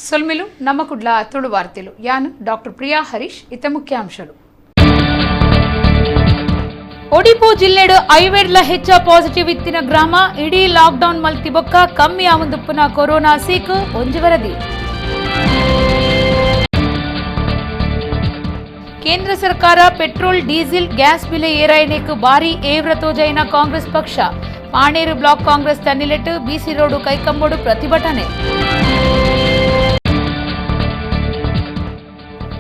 ಸೊಲ್ಮೆಲು ನಮ್ಮ ಕುಡ್ಲ ತುಳು ವಾರ್ತೆಲು. ಯಾನ್ ಡಾಕ್ಟರ್ ಪ್ರಿಯಾ ಹರೀಶ್. ಇತ್ತ ಮುಖ್ಯಾಂಶಲು. ಒಡಿಪು ಜಿಲ್ಲೆಡು ಐವೆಡ್ಲ ಹೆಚ್ಚ ಪಾಸಿಟಿವ್ ಇತ್ತಿನ ಗ್ರಾಮ ಇಡೀ ಲಾಕ್ಡೌನ್ ಮಲ್ತಿ ಬೊಕ್ಕ ಕಮ್ಮಿ ಆವಂದುಪ್ಪುನ ಕೊರೋನಾ ಸೀಕು ಒಂಜಿ ವರದಿ. ಕೇಂದ್ರ ಸರ್ಕಾರ petrol diesel gas ಬೆಲೆ ಏರಾಯಿನೇಕ್ ಭಾರಿ ಏವ್ರ ತೋಜಾಯಿನ ಕಾಂಗ್ರೆಸ್ ಪಕ್ಷ. ಪಾಣೇರು ಬ್ಲಾಕ್ ಕಾಂಗ್ರೆಸ್ ತನ್ನಿಲೆಟ್ ಬಿಸಿ ರೋಡು ಕೈಕಂಬೋಡು ಪ್ರತಿಭಟನೆ.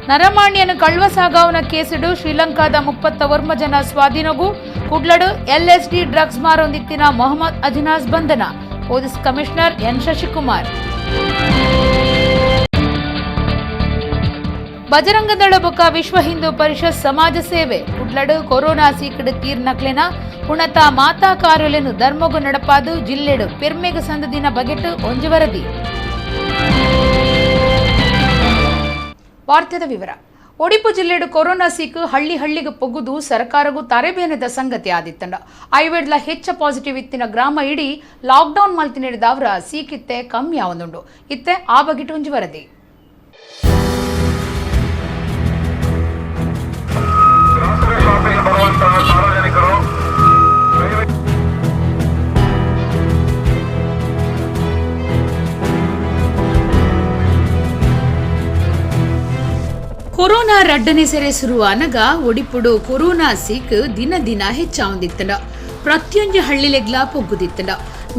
ನರಮಾಣ್ಯನು ಕಳ್ವ ಸಾಗಾವನ ಕೇಸುಡು ಶ್ರೀಲಂಕಾದ 39 ಜನ ಸ್ವಾಧೀನಗೂ. ಕುಡ್ಲಡು ಎಲ್ಎಸ್ಡಿ ಡ್ರಗ್ಸ್ ಮಾರೊಂದಿತ್ತಿನ ಮೊಹಮ್ಮದ್ ಅಜ್ನಾಸ್ ಬಂಧನ. Police commissioner N Shashikumar. Bajrang Dal ಬೊಕ್ಕ ವಿಶ್ವ ಹಿಂದೂ ಪರಿಷತ್ ಸಮಾಜ ಸೇವೆ. ಕುಡ್ಲಡು ಕೊರೋನಾ ಸೀಕಡು ತೀರ್ನಕ್ಲೆನ ಪುಣತ ಮಾತಾ ಕಾರ್ಯಲೆನು ಧರ್ಮಗು ನಡಪಾದು ಜಿಲ್ಲೆಡು ಪೆರ್ಮೆಗು ಸಂದದಿನ ಬಗೆಟ್ ಒಂಜಿ ವರದಿ. ವಾರ್ತೆದ ವಿವರ. ಒಡಿಪು ಜಿಲ್ಲೆಡು ಕೊರೋನಾ ಸೀಕು ಹಳ್ಳಿ ಹಳ್ಳಿಗೆ ಪೊಗ್ಗುದು ಸರ್ಕಾರಗೂ ತರೆಬೇನದ ಸಂಗತಿ ಆದಿತ್ತಂಡ. ಐವೆಡ್ಲ ಹೆಚ್ಚ ಪಾಸಿಟಿವ್ ಇತ್ತಿನ ಗ್ರಾಮ ಇಡೀ ಲಾಕ್ಡೌನ್ ಮಲ್ತಿ ನೀಡಿದವರ ಸೀಕಿತ್ತೆ ಕಮ್ಮಿ ಆವೊಂದುಂಡು. ಇತ್ತೆ ಆ ಬಗೆಟ್ ಒಂಜಿ ವರದಿ. ಗ್ರಾಸರಿ ಶಾಪಿಗೆ ಬರುವಂತಹ ಸಾರ್ವಜನಿಕರು ದಯವಿಟ್ಟು ಕೊರೋನಾ ರಡ್ಡನೆ ಸೆರೆ ಶುರುವಾನಗ ಒಡಿಪುಡು ಕೊರೋನಾ ಸೀಕ್ ದಿನ ದಿನ ಹೆಚ್ಚಾವೊಂದಿತ್ತಂಡ. ಪ್ರತಿಯೊಂಜಿ ಹಳ್ಳಿಲೆಗ್ಲಾ ಪೊಗ್ಗುದಿತ್ತಂಡ.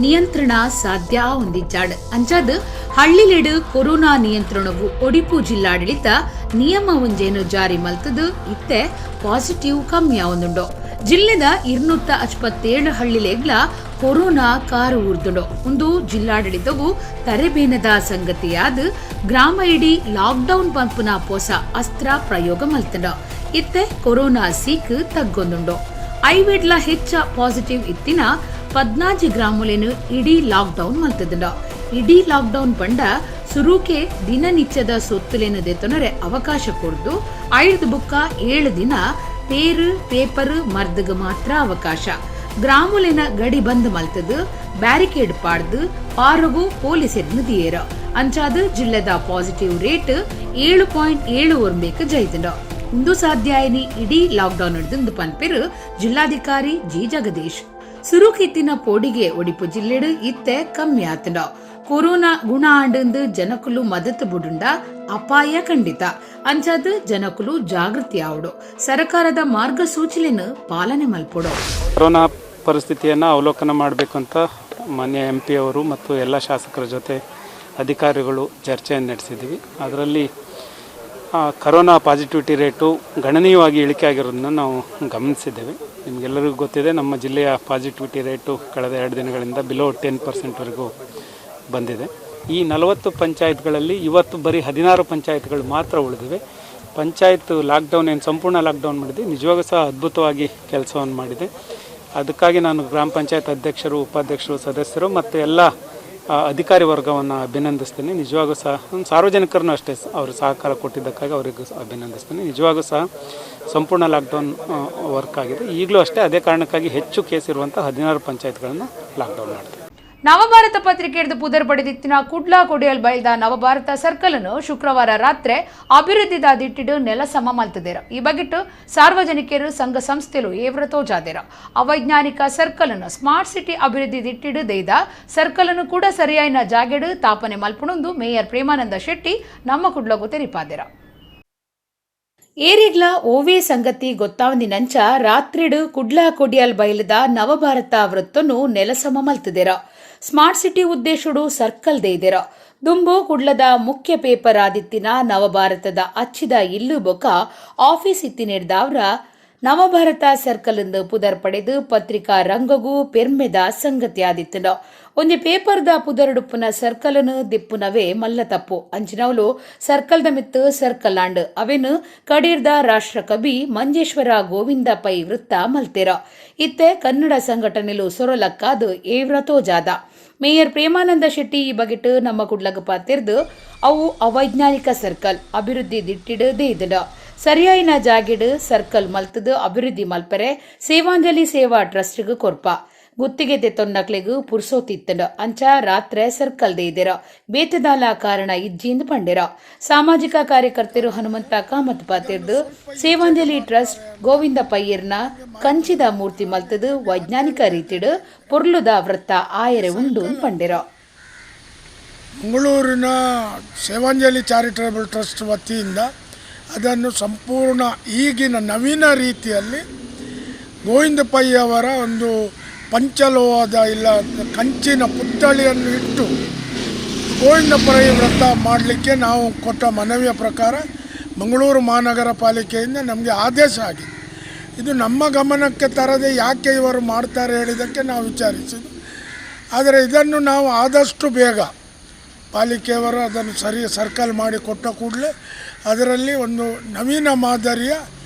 ನಿಯಂತ್ರಣ ಸಾಧ್ಯ ಒಂದಿಜ್ಜಾಡ್. ಅಂಚಾದ್ ಹಳ್ಳಿಲೆಡು ಕೊರೋನಾ ನಿಯಂತ್ರಣವು ಒಡಿಪು ಜಿಲ್ಲಾಡಳಿತ ನಿಯಮ ಒಂಜೇನು ಜಾರಿ ಮಲ್ತದು ಇತ್ತೆ ಪಾಸಿಟಿವ್ ಕಮ್ಮಿ ಆವೊಂದುಂಡು. ಜಿಲ್ಲೆದ 257 ಹಳ್ಳಿಲೆಗ್ಲ ಕೊರೋನಾ ಕಾರು ಊರ್ದುಂಡು. ಉಂದು ಜಿಲ್ಲಾಡಳಿತವು ತರೆಬೇನದ ಸಂಗತಿಯಾದ ಗ್ರಾಮ ಇಡೀ ಲಾಕ್ಡೌನ್ ಪಂಪುನ ಪೊಸ ಅಸ್ತ್ರ ಪ್ರಯೋಗ ಮಲ್ತಂಡ. ಇತ್ತೆ ಕೊರೋನಾ ಸೀಕ್ ತಗ್ಗೊಂದುಂಡು. ಐವೆಡ್ಲ ಹೆಚ್ಚ ಪಾಸಿಟಿವ್ ಇತ್ತಿನ 14 ಗ್ರಾಮಲೆನು ಇಡೀ ಲಾಕ್ಡೌನ್ ಮಲ್ತದಂಡ. ಇಡೀ ಲಾಕ್ಡೌನ್ ಪಂಡ ಸುರುಕೆ ದಿನನಿತ್ಯದ ಸೊತ್ತುಲೇನು ದೆತೊನರೆ ಅವಕಾಶ ಕೊರ್ದು 5 ಬುಕ್ಕ 7 ದಿನ ಪೇರು ಪೇಪರ್ ಮರ್ದಗ ಮಾತ್ರ ಅವಕಾಶ. ಗ್ರಾಮುಲೆನ ಗಡಿ ಬಂದ್ ಮಲ್ತದು ಬ್ಯಾರಿಕೇಡ್ ಪಾಡ್ದು ಪಾರಗು ಪೊಲೀಸೆರ್ನು ದಿಯೇರ. ಅಂಚಾದ್ ಜಿಲ್ಲೆದ ಪಾಸಿಟಿವ್ ರೇಟ್ 7.79ಕ್ ಜೈತಂಡ. ಇಂದು ಸಾಧ್ಯಾಯನಿ ಇಡೀ ಲಾಕ್ಡೌನ್ ಹಿಡ್ದು ಪನ್ಪೆರು ಜಿಲ್ಲಾಧಿಕಾರಿ ಜಿ ಜಗದೀಶ್. ಸುರುಕಿತ್ತಿನ ಪೋಡಿಗೆ ಒಡಿಪು ಜಿಲ್ಲೆಡು ಇತ್ತೆ ಕಮ್ಮಿ ಆತಂಡ. ಕೊರೋನಾ ಗುಣ ಆಂಡಂದು ಜನಕುಲು ಮದತ್ ಬುಡುಂಡ ಅಪಾಯ ಖಂಡಿತ. ಅಂಚಾದ್ ಜನಕುಲು ಜಾಗೃತಿ ಆವಡು, ಸರ್ಕಾರದ ಮಾರ್ಗಸೂಚಿಲೆನು ಪಾಲನೆ ಮಲ್ಪೊಡು. ಕೊರೋನಾ ಪರಿಸ್ಥಿತಿಯನ್ನು ಅವಲೋಕನ ಮಾಡಬೇಕು ಅಂತ ಮಾನ್ಯ ಎಂ ಪಿ ಅವರು ಮತ್ತು ಎಲ್ಲ ಶಾಸಕರ ಜೊತೆ ಅಧಿಕಾರಿಗಳು ಚರ್ಚೆಯನ್ನು ನಡೆಸಿದ್ದೀವಿ. ಅದರಲ್ಲಿ corona positivity rate ಗಣನೀಯವಾಗಿ ಇಳಿಕೆ ಆಗಿರೋದನ್ನು ನಾವು ಗಮನಿಸಿದ್ದೇವೆ. ನಿಮಗೆಲ್ಲರಿಗೂ ಗೊತ್ತಿದೆ, ನಮ್ಮ ಜಿಲ್ಲೆಯ ಪಾಸಿಟಿವಿಟಿ ರೇಟು ಕಳೆದ 2 ದಿನಗಳಿಂದ ಬಿಲೋ 10%ವರೆಗೂ ಬಂದಿದೆ. ಈ 40 ಪಂಚಾಯತ್ಗಳಲ್ಲಿ ಇವತ್ತು ಬರೀ 16 ಪಂಚಾಯತ್ಗಳು ಮಾತ್ರ ಉಳಿದಿವೆ. ಪಂಚಾಯತ್ ಲಾಕ್ಡೌನ್ ಏನು ಸಂಪೂರ್ಣ ಲಾಕ್ಡೌನ್ ಮಾಡಿದೆ, ನಿಜವಾಗೂ ಸಹ ಅದ್ಭುತವಾಗಿ ಕೆಲಸವನ್ನು ಮಾಡಿದೆ. ಅದಕ್ಕಾಗಿ ನಾನು ಗ್ರಾಮ ಪಂಚಾಯತ್ ಅಧ್ಯಕ್ಷರು, ಉಪಾಧ್ಯಕ್ಷರು, ಸದಸ್ಯರು ಮತ್ತು ಎಲ್ಲ ಅಧಿಕಾರಿ ವರ್ಗವನ್ನು ಅಭಿನಂದಿಸ್ತೀನಿ. ನಿಜವಾಗೂ ಸಹ ಸಾರ್ವಜನಿಕರನ್ನು ಅಷ್ಟೇ, ಅವರು ಸಹಕಾರ ಕೊಟ್ಟಿದ್ದಕ್ಕಾಗಿ ಅವರಿಗೂ ಅಭಿನಂದಿಸ್ತೀನಿ. ನಿಜವಾಗೂ ಸಹ ಸಂಪೂರ್ಣ ಲಾಕ್ಡೌನ್ ವರ್ಕ್ ಆಗಿದೆ. ಈಗಲೂ ಅಷ್ಟೇ, ಅದೇ ಕಾರಣಕ್ಕಾಗಿ ಹೆಚ್ಚು ಕೇಸ್ ಇರುವಂಥ 16 ಪಂಚಾಯತ್ಗಳನ್ನು ಲಾಕ್ಡೌನ್ ಮಾಡ್ತೀವಿ. ನವಭಾರತ ಪತ್ರಿಕೆಯದು ಪುದರ್ ಪಡೆದಿತ್ತಿನ ಕುಡ್ಲಾ ಕೊಡಿಯಲ್ ಬೈಲ್ದ ನವಭಾರತ ಸರ್ಕಲ್ ಅನ್ನು ಶುಕ್ರವಾರ ರಾತ್ರಿ ಅಭಿವೃದ್ಧಿದ ದಿಟ್ಟಿಡು ನೆಲಸಮ ಮಲ್ತದೇರ. ಈ ಬಗೆಟ್ಟು ಸಾರ್ವಜನಿಕರು ಸಂಘ ಸಂಸ್ಥೆಲು ಏವ್ರ ತೋಜಾದೇರ. ಅವೈಜ್ಞಾನಿಕ ಸರ್ಕಲ್ ಅನ್ನು ಸ್ಮಾರ್ಟ್ ಸಿಟಿ ಅಭಿವೃದ್ಧಿ ದಿಟ್ಟಿಡು ದೈದ ಸರ್ಕಲ್ ಅನ್ನು ಕೂಡ ಸರಿಯಾಯಿನ ಜಾಗೆಡು ತಾಪನೆ ಮಲ್ಪುಣಂದು ಮೇಯರ್ ಪ್ರೇಮಾನಂದ ಶೆಟ್ಟಿ ನಮ್ಮ ಕುಡ್ಲಗು ತೆರಿಪಾದೆರ. ಏರಿಗ್ಲ ಓವೇ ಸಂಗತಿ ಗೊತ್ತಾವಂದಿನಂಚ ರಾತ್ರಿಡು ಕುಡ್ಲಾ ಕೊಡಿಯಲ್ ಬೈಲದ ನವಭಾರತ ವೃತ್ತನು ನೆಲಸಮ ಮಲ್ತದೆರ. ಸ್ಮಾರ್ಟ್ ಸಿಟಿ ಉದ್ದೇಶಡು ಸರ್ಕಲ್ ದೇದೆರ. ದುಂಬು ಕುಡ್ಲದ ಮುಖ್ಯ ಪೇಪರ್ ಆದಿತ್ತಿನ ನವಭಾರತದ ಅಚ್ಚಿದ ಇಲ್ಲು ಬೊಕ ಆಫೀಸ್ ಇತ್ತಿನೆಡ್ದಾವ್ರ ನವಭಾರತ ಸರ್ಕಲ್ ಎಂದು ಪುದರ್ ಪಡೆದು ಪತ್ರಿಕಾ ರಂಗಗೂ ಪೆರ್ಮೆದ ಸಂಗತಿ ಆದಿತ್ತಂಡ. ಒಂಜಿ ಪೇಪರ್ದ ಪುದರುಡುಪ್ಪುನ ಸರ್ಕಲ್ನು ದಿಪ್ಪುನವೇ ಮಲ್ಲ ತಪ್ಪು. ಅಂಚಿನವಲು ಸರ್ಕಲ್ದ ಮಿತ್ತು ಸರ್ಕಲ್ ಆಂಡ್. ಅವೆನು ಕಡೀರ್ದ ರಾಷ್ಟ್ರಕವಿ ಮಂಜೇಶ್ವರ ಗೋವಿಂದ ಪೈ ವೃತ್ತ ಮಲ್ತೆರ. ಇತ್ತೆ ಕನ್ನಡ ಸಂಘಟನೆಲು ಸೊರಲಕ್ಕಾದು ಏವ್ರ ತೋಜಾದ. ಮೇಯರ್ ಪ್ರೇಮಾನಂದ ಶೆಟ್ಟಿ ಈ ಬಗೆಟ್ ನಮ್ಮ ಕುಡ್ಲಗ ಪಾತಿರ್ದು ಅವು ಅವೈಜ್ಞಾನಿಕ ಸರ್ಕಲ್ ಅಭಿವೃದ್ಧಿ ದಿಟ್ಟಿಡು ದೇದಡ. ಸರಿಯಾಯಿನ ಜಾಗೆಡ್ ಸರ್ಕಲ್ ಮಲ್ತದು ಅಭಿವೃದ್ಧಿ ಮಲ್ಪರೆ ಸೇವಾಂಜಲಿ ಸೇವಾ ಟ್ರಸ್ಟ್ಗ್ ಕೊರ್ಪ. ಗುತ್ತಿಗೆ ದೆತ್ತೊನ್ನಕ್ಲೆಗ್ ಪುರ್ಸೋತಿತ್ತಂಡ್ ಅಂಚ ರಾತ್ರೆ ಸರ್ಕಲ್ ದೇದೆರ ಬೇತೆದಾಲ ಕಾರಣ ಇಜ್ಜಿಂದ್ ಪಂಡೆರ. ಸಾಮಾಜಿಕ ಕಾರ್ಯಕರ್ತರು ಹನುಮಂತ ಕಾಮತ್ ಪಾತೆರ್ದು ಸೇವಾಂಜಲಿ ಟ್ರಸ್ಟ್ ಗೋವಿಂದ ಪೈಯರ್ನ ಕಂಚಿದ ಮೂರ್ತಿ ಮಲ್ತದು ವೈಜ್ಞಾನಿಕ ರೀತಿಡ್ ಪೊರ್ಲುದ ವೃತ್ತ ಆಯರೆ ಉಂಡು ಪಂಡೆರ. ಮಂಗಳೂರಿನ ಸೇವಾಂಜಲಿ ಚಾರಿಟೇಬಲ್ ಟ್ರಸ್ಟ್ ವತಿಯಿಂದ ಅದನ್ನು ಸಂಪೂರ್ಣ ಈಗಿನ ನವೀನ ರೀತಿಯಲ್ಲಿ ಗೋವಿಂದ ಪೈ ಅವರ ಒಂದು ಪಂಚಲೋಹದ ಇಲ್ಲ ಕಂಚಿನ ಪುತ್ಥಳಿಯನ್ನು ಇಟ್ಟು ಗೋವಿಂದ ಪೈ ವ್ರತ ಮಾಡಲಿಕ್ಕೆ ನಾವು ಕೊಟ್ಟ ಮನವಿಯ ಪ್ರಕಾರ ಮಂಗಳೂರು ಮಹಾನಗರ ಪಾಲಿಕೆಯಿಂದ ನಮಗೆ ಆದೇಶ ಆಗಿದೆ. ಇದು ನಮ್ಮ ಗಮನಕ್ಕೆ ತರದೆ ಯಾಕೆ ಇವರು ಮಾಡ್ತಾರೆ ಹೇಳಿದ್ದಕ್ಕೆ ನಾವು ವಿಚಾರಿಸಿದ್ದು. ಆದರೆ ಇದನ್ನು ನಾವು ಆದಷ್ಟು ಬೇಗ ಪಾಲಿಕೆಯವರು ಅದನ್ನು ಸರಿ ಸರ್ಕಲ್ ಮಾಡಿ ಕೊಟ್ಟ ಕೂಡಲೇ ಅದರಲ್ಲಿ ಒಂದು ನವೀನ ಮಾದರಿಯ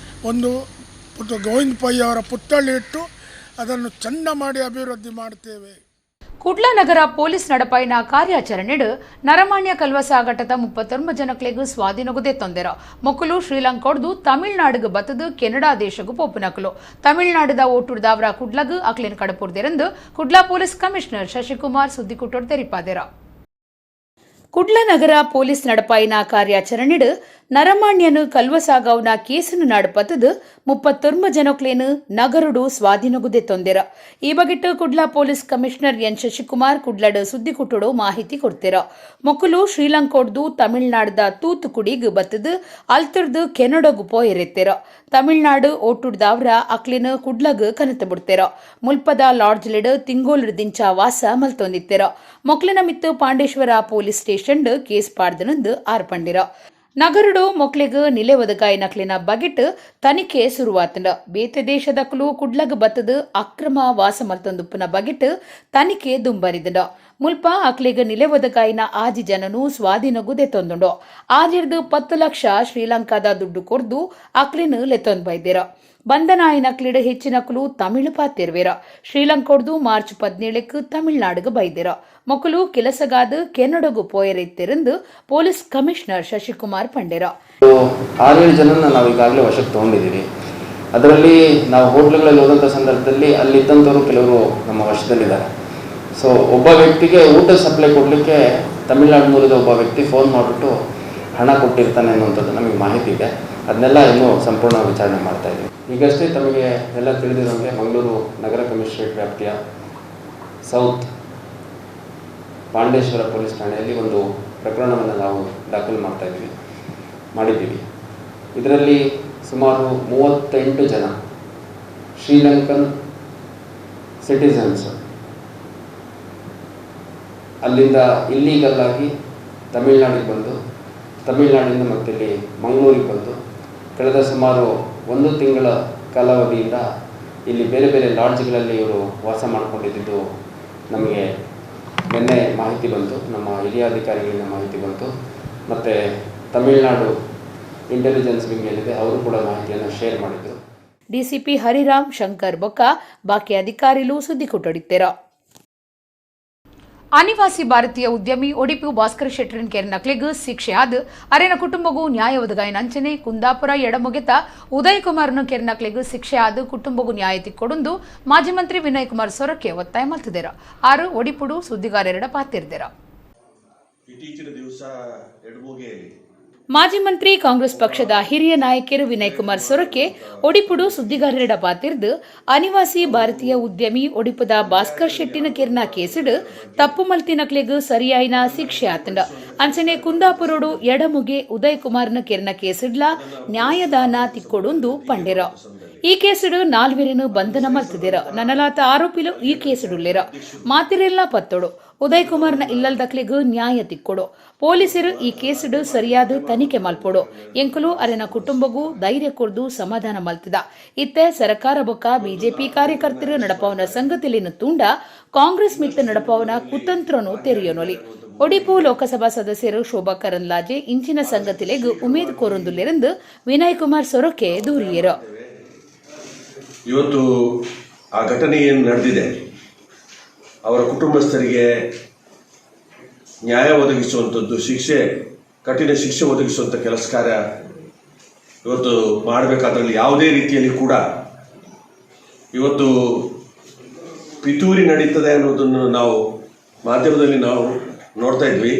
ಒಂದು ಗೋವಿಂದ ಪೈ ಅವರ ಪುತ್ಥಳಿ ಇಟ್ಟು ಅದನ್ನು ಚಂದ ಮಾಡಿ ಅಭಿವೃದ್ಧಿ ಮಾಡ್ತೇವೆ. ಕುಡ್ಲ ನಗರ ಪೊಲೀಸ್ ನಡಪಾಯಿನ ಕಾರ್ಯಾಚರಣೆಡು ನರಮಾಣ್ಯ ಕಲ್ವ ಸಾಗಾಟದ 39 ಜನಕ್ಲೆಗ್ ಸ್ವಾಧೀನಗುದೇ ತೊಂದೆರ. ಮೊಕ್ಕಲು ಶ್ರೀಲಂಕಾಡ್ದು ತಮಿಳ್ನಾಡುಗು ಬತ್ತದು ಕೆನಡಾ ದೇಶಗು ಪೋಪುನಕಲು. ತಮಿಳ್ನಾಡುದ ಓಟುಡ್ದಾವ್ರ ಕುಡ್ಲಗು ಅಕ್ಲೇನ್ ಕಡಪುರ್ದೆರೆಂದು ಕುಡ್ಲ ಪೊಲೀಸ್ ಕಮಿಷನರ್ ಶಶಿಕುಮಾರ್ ಸುದ್ದಿಕುಟ್ಟೋಡ್ ತೆರಿಪಾದೆರ. ಕುಡ್ಲ ನಗರ ಪೊಲೀಸ್ ನಡಪಾಯಿನ ಕಾರ್ಯಾಚರಣೆಡು ನರಮಾಣ್ಯನು ಕಲ್ವಸಾಗವ್ನ ಕೇಸುನು ನಡಪತ್ತದು 39 ಜನಕ್ಲೇನು ನಗರುಡು ಸ್ವಾಧೀನಗುದೆ ತೊಂದೆರ. ಈ ಬಗೆಟ್ Kudla police commissioner N Shashikumar ಕುಡ್ಲಡ್ ಸುದ್ದಿಕುಟ್ಟುಡು ಮಾಹಿತಿ ಕೊಡ್ತಿರ. ಮೊಕ್ಕಲು ಶ್ರೀಲಂಕೋಡ್ದು ತಮಿಳ್ನಾಡ್ದ ತೂತುಕುಡಿಗ್ ಬತ್ತದು ಅಲ್ತರ್ದು ಕೆನಡಗು ಪೋಯಿರೆತ್ತೆರ. ತಮಿಳ್ನಾಡು ಓಟುಡ್ದಾವ್ರ ಅಕ್ಲಿನ ಕುಡ್ಲಗ್ ಕನತ ಬಿಡ್ತೆರ. ಮುಲ್ಪದ ಲಾಡ್ಜ್ಲೆಡ್ ತಿಂಗೋಲ್ ದಿಂಚ ವಾಸ ಮಲ್ತೊಂದಿತ್ತೆರ. ಮೊಕ್ಲಿನ ಮಿತ್ತು ಪಾಂಡೇಶ್ವರ police station case ಪಾಡ್ದನಂದು ಆರ್ಪಂಡಿರ. ನಗರುಡು ಮೊಕ್ಲೆಗ್ ನಿಲೆ ಒದಗಾಯಿ ನಕ್ಲಿನ ಬಗೆಟ್ ತನಿಖೆ ಶುರುವಾತಂಡ. ಬೇತೆ ದೇಶದಕ್ಲು ಕುಡ್ಲಗ್ ಬತ್ತದು ಅಕ್ರಮ ವಾಸ ಮಲ್ತೊಂದುಪ್ಪುನ ಬಗೆಟ್ ತನಿಖೆ ದುಂಬರಿದಂಡ. ಮುಲ್ಪ ಅಕ್ಲೆಗ್ ನಿಲೆ ಒದಗಾಯಿನ 6 ಜನನು ಸ್ವಾಧೀನಗು ದೆತ್ತೊಂದುಂಡು. ಆಜಿರ್ದು 10 ಲಕ್ಷ ಶ್ರೀಲಂಕಾದ ದುಡ್ಡು ಕೊರ್ದು ಅಕ್ಲಿನ್ ಲೆತ್ತೊಂದು ಬೈದಿರ. ಬಂಧನಾಯಿನಕ್ಲಿಡ್ ಹೆಚ್ಚಿನಕ್ಲು ತಮಿಳು ಪಾತಿರ್ವೇರ. ಶ್ರೀಲಂಕೋಡ್ದು ಮಾರ್ಚ್ 17ಕ್ಕೆ ತಮಿಳ್ನಾಡುಗು ಬೈದಿರ. ಮೊಕ್ಕಲು ಕೆಲಸಗಾದ ಕೆನಡಗು ಪೋಯರಿತ್ತಿರಂದು ಪೊಲೀಸ್ ಕಮಿಷನರ್ ಶಶಿಕುಮಾರ್ ಪಂಡೆರ. 6-7 ಜನನ ನಾವು ಈಗಾಗಲೇ ವಶಕ್ಕೆ ತೊಗೊಂಡಿದ್ದೀವಿ. ಅದರಲ್ಲಿ ನಾವು ಹೋಟ್ಲುಗಳಲ್ಲಿ ಹೋದಂಥ ಸಂದರ್ಭದಲ್ಲಿ ಅಲ್ಲಿದ್ದಂಥವರು ಕೆಲವರು ನಮ್ಮ ವಶದಲ್ಲಿದ್ದಾರೆ. ಸೊ ಒಬ್ಬ ವ್ಯಕ್ತಿಗೆ ಊಟ ಸಪ್ಲೈ ಕೊಡಲಿಕ್ಕೆ ತಮಿಳ್ನಾಡು ಮೂಲದ ಒಬ್ಬ ವ್ಯಕ್ತಿ ಫೋನ್ ಮಾಡಿಬಿಟ್ಟು ಹಣ ಕೊಟ್ಟಿರ್ತಾನೆ ಅನ್ನುವಂಥದ್ದು ನಮಗೆ ಮಾಹಿತಿ ಇದೆ. ಅದನ್ನೆಲ್ಲ ಇನ್ನೂ ಸಂಪೂರ್ಣ ವಿಚಾರಣೆ ಮಾಡ್ತಾ ಇದ್ದೀವಿ. ಈಗಷ್ಟೇ ತಮಗೆ ಎಲ್ಲ ತಿಳಿದಿರೋಂಗೆ ಮಂಗಳೂರು ನಗರ ಕಮಿಷನರೇಟ್ ವ್ಯಾಪ್ತಿಯ ಸೌತ್ ಪಾಂಡೇಶ್ವರ ಪೊಲೀಸ್ ಠಾಣೆಯಲ್ಲಿ ಒಂದು ಪ್ರಕರಣವನ್ನು ನಾವು ದಾಖಲು ಮಾಡ್ತಾ ಇದ್ದೀವಿ, ಮಾಡಿದ್ದೀವಿ. ಇದರಲ್ಲಿ ಸುಮಾರು 38 ಜನ ಶ್ರೀಲಂಕನ್ ಸಿಟಿಸನ್ಸ್ ಅಲ್ಲಿಂದ ಇಲ್ಲೀಗಲ್ ಆಗಿ ತಮಿಳ್ನಾಡಿಗೆ ಬಂದು, ತಮಿಳ್ನಾಡಿಂದ ಮತ್ತೆ ಇಲ್ಲಿ ಮಂಗಳೂರಿಗೆ ಬಂದು, ಕಳೆದ ಸುಮಾರು 1 ತಿಂಗಳ ಕಾಲಾವಧಿಯಿಂದ ಇಲ್ಲಿ ಬೇರೆ ಬೇರೆ ಲಾಡ್ಜ್ಗಳಲ್ಲಿ ಇವರು ವಾಸ ಮಾಡಿಕೊಂಡಿದ್ದು ನಮಗೆ ನಿನ್ನೆ ಮಾಹಿತಿ ಬಂತು. ನಮ್ಮ ಹಿರಿಯ ಅಧಿಕಾರಿಗಳಿಂದ ಮಾಹಿತಿ ಬಂತು. ಮತ್ತು ತಮಿಳ್ನಾಡು ಇಂಟೆಲಿಜೆನ್ಸ್ ವಿಂಗ್ ಏನಿದೆ, ಅವರು ಕೂಡ ಮಾಹಿತಿಯನ್ನು ಶೇರ್ ಮಾಡಿದರು. ಡಿಸಿಪಿ ಹರಿರಾಮ್ ಶಂಕರ್ ಬೊಕ್ಕ ಬಾಕಿ ಅಧಿಕಾರಿಲು ಸುದ್ದಿ ಕೊಟ್ಟಡಿತ್ತೆರ. ಅನಿವಾಸಿ ಭಾರತೀಯ ಉದ್ಯಮಿ ಒಡಿಪು ಭಾಸ್ಕರ್ ಶೆಟ್ಟರನ್ ಕೆರ್ನಕ್ಲೆಗ್ ಶಿಕ್ಷೆ ಆದ್ ಅರೆನ ಕುಟುಂಬಗೂ ನ್ಯಾಯ ಒದಗಾಯಿನ ಅಂಚನೆ ಕುಂದಾಪುರ ಎಡಮೊಗೆತ ಉದಯ್ ಕುಮಾರ್ನು ಕೆರ್ನಕ್ಲೆಗ್ ಶಿಕ್ಷೆ ಆದ್ ಕುಟುಂಬಗೂ ನ್ಯಾಯ ತಿಕ್ಕೊಡುಂದು ಮಾಜಿ ಮಂತ್ರಿ ವಿನಯ್ ಕುಮಾರ್ ಸೊರಕೆ ಒತ್ತಾಯ ಮಲ್ತದೆರ. ಆರು ಒಡಿಪುಡು ಸುದ್ದಿಗಾರರೆಡ ಪಾತಿರ್ದೆರ. ಇತ್ತೀಚಿನ ದಿವಸ ಎಡಮುಗೆಯಲ್ಲಿ ಮಾಜಿ ಮಂತ್ರಿ, ಕಾಂಗ್ರೆಸ್ ಪಕ್ಷದ ಹಿರಿಯ ನಾಯಕರು ವಿನಯ್ ಕುಮಾರ್ ಸೊರಕೆ ಒಡಿಪುಡು ಸುದ್ದಿಗಾರರೆಡ ಪಾತಿರ್ದು, ಅನಿವಾಸಿ ಭಾರತೀಯ ಉದ್ಯಮಿ ಒಡಿಪುದ ಭಾಸ್ಕರ್ ಶೆಟ್ಟಿನ ಕಿರ್ನ ಕೇಸುಡು ತಪ್ಪು ಮಲ್ತಿನಕ್ಲೆಗ್ ಸರಿಯಾಯಿನ ಶಿಕ್ಷೆ ಆತಂಡ. ಅಂಚನೆ ಕುಂದಾಪುರೋಡು ಎಡಮುಗೆ ಉದಯ್ ಕುಮಾರ್ನ ಕಿರ್ನ ಕೇಸುಡ್ಲ ನ್ಯಾಯದಾನ ತಿಕ್ಕೊಡುಂದು ಪಂಡೆರ. ಈ ಕೇಸುಡು ನಾಲ್ವೆರೆನು ಬಂಧನ ಮಲ್ತದಿರ. ನನಲಾತ ಆರೋಪಿಲು ಈ ಕೇಸುಡುಲ್ಲೆರ. ಮಾತಿರೆಲ್ಲ ಪತ್ತೊಡು. ಉದಯ್ ಕುಮಾರ್ನ ಇಲ್ಲಲ್ದಕ್ಲೆಗ್ ನ್ಯಾಯ ತಿಕ್ಕೊಡು. ಪೊಲೀಸರು ಈ ಕೇಸುಡು ಸರಿಯಾದ ತನಿಖೆ ಮಲ್ಪೊಡು. ಎಂಕುಲು ಅರೆನ ಕುಟುಂಬಗೂ ಧೈರ್ಯ ಕೊರ್ದು ಸಮಾಧಾನ ಮಲ್ತದ. ಇತ್ತೆ ಸರಕಾರ ಬೊಕ್ಕ ಬಿಜೆಪಿ ಕಾರ್ಯಕರ್ತರು ನಡಪವನ ಸಂಗತಿಲಿನ ತುಂಡ ಕಾಂಗ್ರೆಸ್ ಮಿತ್ತ ನಡಪವನ ಕುತಂತ್ರನು ತೆರೆಯೋನೊಲಿ. ಒಡಿಪು ಲೋಕಸಭಾ ಸದಸ್ಯರು ಶೋಭಾ ಕರಂದ್ಲಾಜೆ ಇಂಚಿನ ಸಂಗತಿಲೆಗ್ ಉಮೇದ್ ಕೋರೊಂದುಲ್ಲೆರೆಂದು ವಿನಯ್ ಕುಮಾರ್ ಸೊರಕೆ ದೂರಿಯರು. ಇವತ್ತು ಆ ಘಟನೆ ಏನು ನಡೆದಿದೆ, ಅವರ ಕುಟುಂಬಸ್ಥರಿಗೆ ನ್ಯಾಯ ಒದಗಿಸುವಂಥದ್ದು, ಶಿಕ್ಷೆ, ಕಠಿಣ ಶಿಕ್ಷೆ ಒದಗಿಸುವಂಥ ಕೆಲಸ ಕಾರ್ಯ ಇವತ್ತು ಮಾಡಬೇಕಾದ್ರಲ್ಲಿ ಯಾವುದೇ ರೀತಿಯಲ್ಲಿ ಕೂಡ ಇವತ್ತು ಪಿತೂರಿ ನಡೀತದೆ ಅನ್ನೋದನ್ನು ನಾವು ಮಾಧ್ಯಮದಲ್ಲಿ ನಾವು ನೋಡ್ತಾ ಇದ್ವಿ.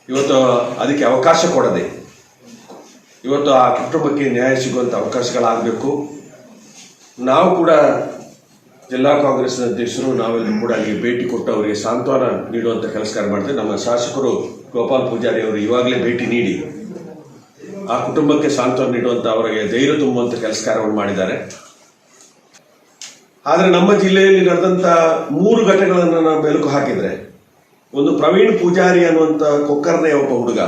ಇವತ್ತು ಅದಕ್ಕೆ ಅವಕಾಶ ಕೊಡದೆ ಇವತ್ತು ಆ ಕುಟುಂಬಕ್ಕೆ ನ್ಯಾಯ ಸಿಗುವಂಥ ಅವಕಾಶಗಳಾಗಬೇಕು. ನಾವು ಕೂಡ ಜಿಲ್ಲಾ ಕಾಂಗ್ರೆಸ್ನ ಅಧ್ಯಕ್ಷರು ನಾವೆಲ್ಲರೂ ಕೂಡ ಅಲ್ಲಿಗೆ ಭೇಟಿ ಕೊಟ್ಟು ಅವರಿಗೆ ಸಾಂತ್ವನ ನೀಡುವಂಥ ಕೆಲಸ ಕಾರ್ಯ ಮಾಡ್ತೇವೆ. ನಮ್ಮ ಶಾಸಕರು ಗೋಪಾಲ್ ಪೂಜಾರಿ ಅವರು ಇವಾಗಲೇ ಭೇಟಿ ನೀಡಿ ಆ ಕುಟುಂಬಕ್ಕೆ ಸಾಂತ್ವನ ನೀಡುವಂಥ, ಅವರಿಗೆ ಧೈರ್ಯ ತುಂಬುವಂಥ ಕೆಲಸ ಕಾರ್ಯವನ್ನು ಮಾಡಿದ್ದಾರೆ. ಆದರೆ ನಮ್ಮ ಜಿಲ್ಲೆಯಲ್ಲಿ ನಡೆದಂಥ ಮೂರು ಘಟನೆಗಳನ್ನು ನಾವು ಮೆಲುಕು ಹಾಕಿದ್ರೆ, ಒಂದು ಪ್ರವೀಣ್ ಪೂಜಾರಿ ಅನ್ನುವಂಥ ಕೊಕ್ಕರ್ನೆಯ ಒಬ್ಬ ಹುಡುಗ,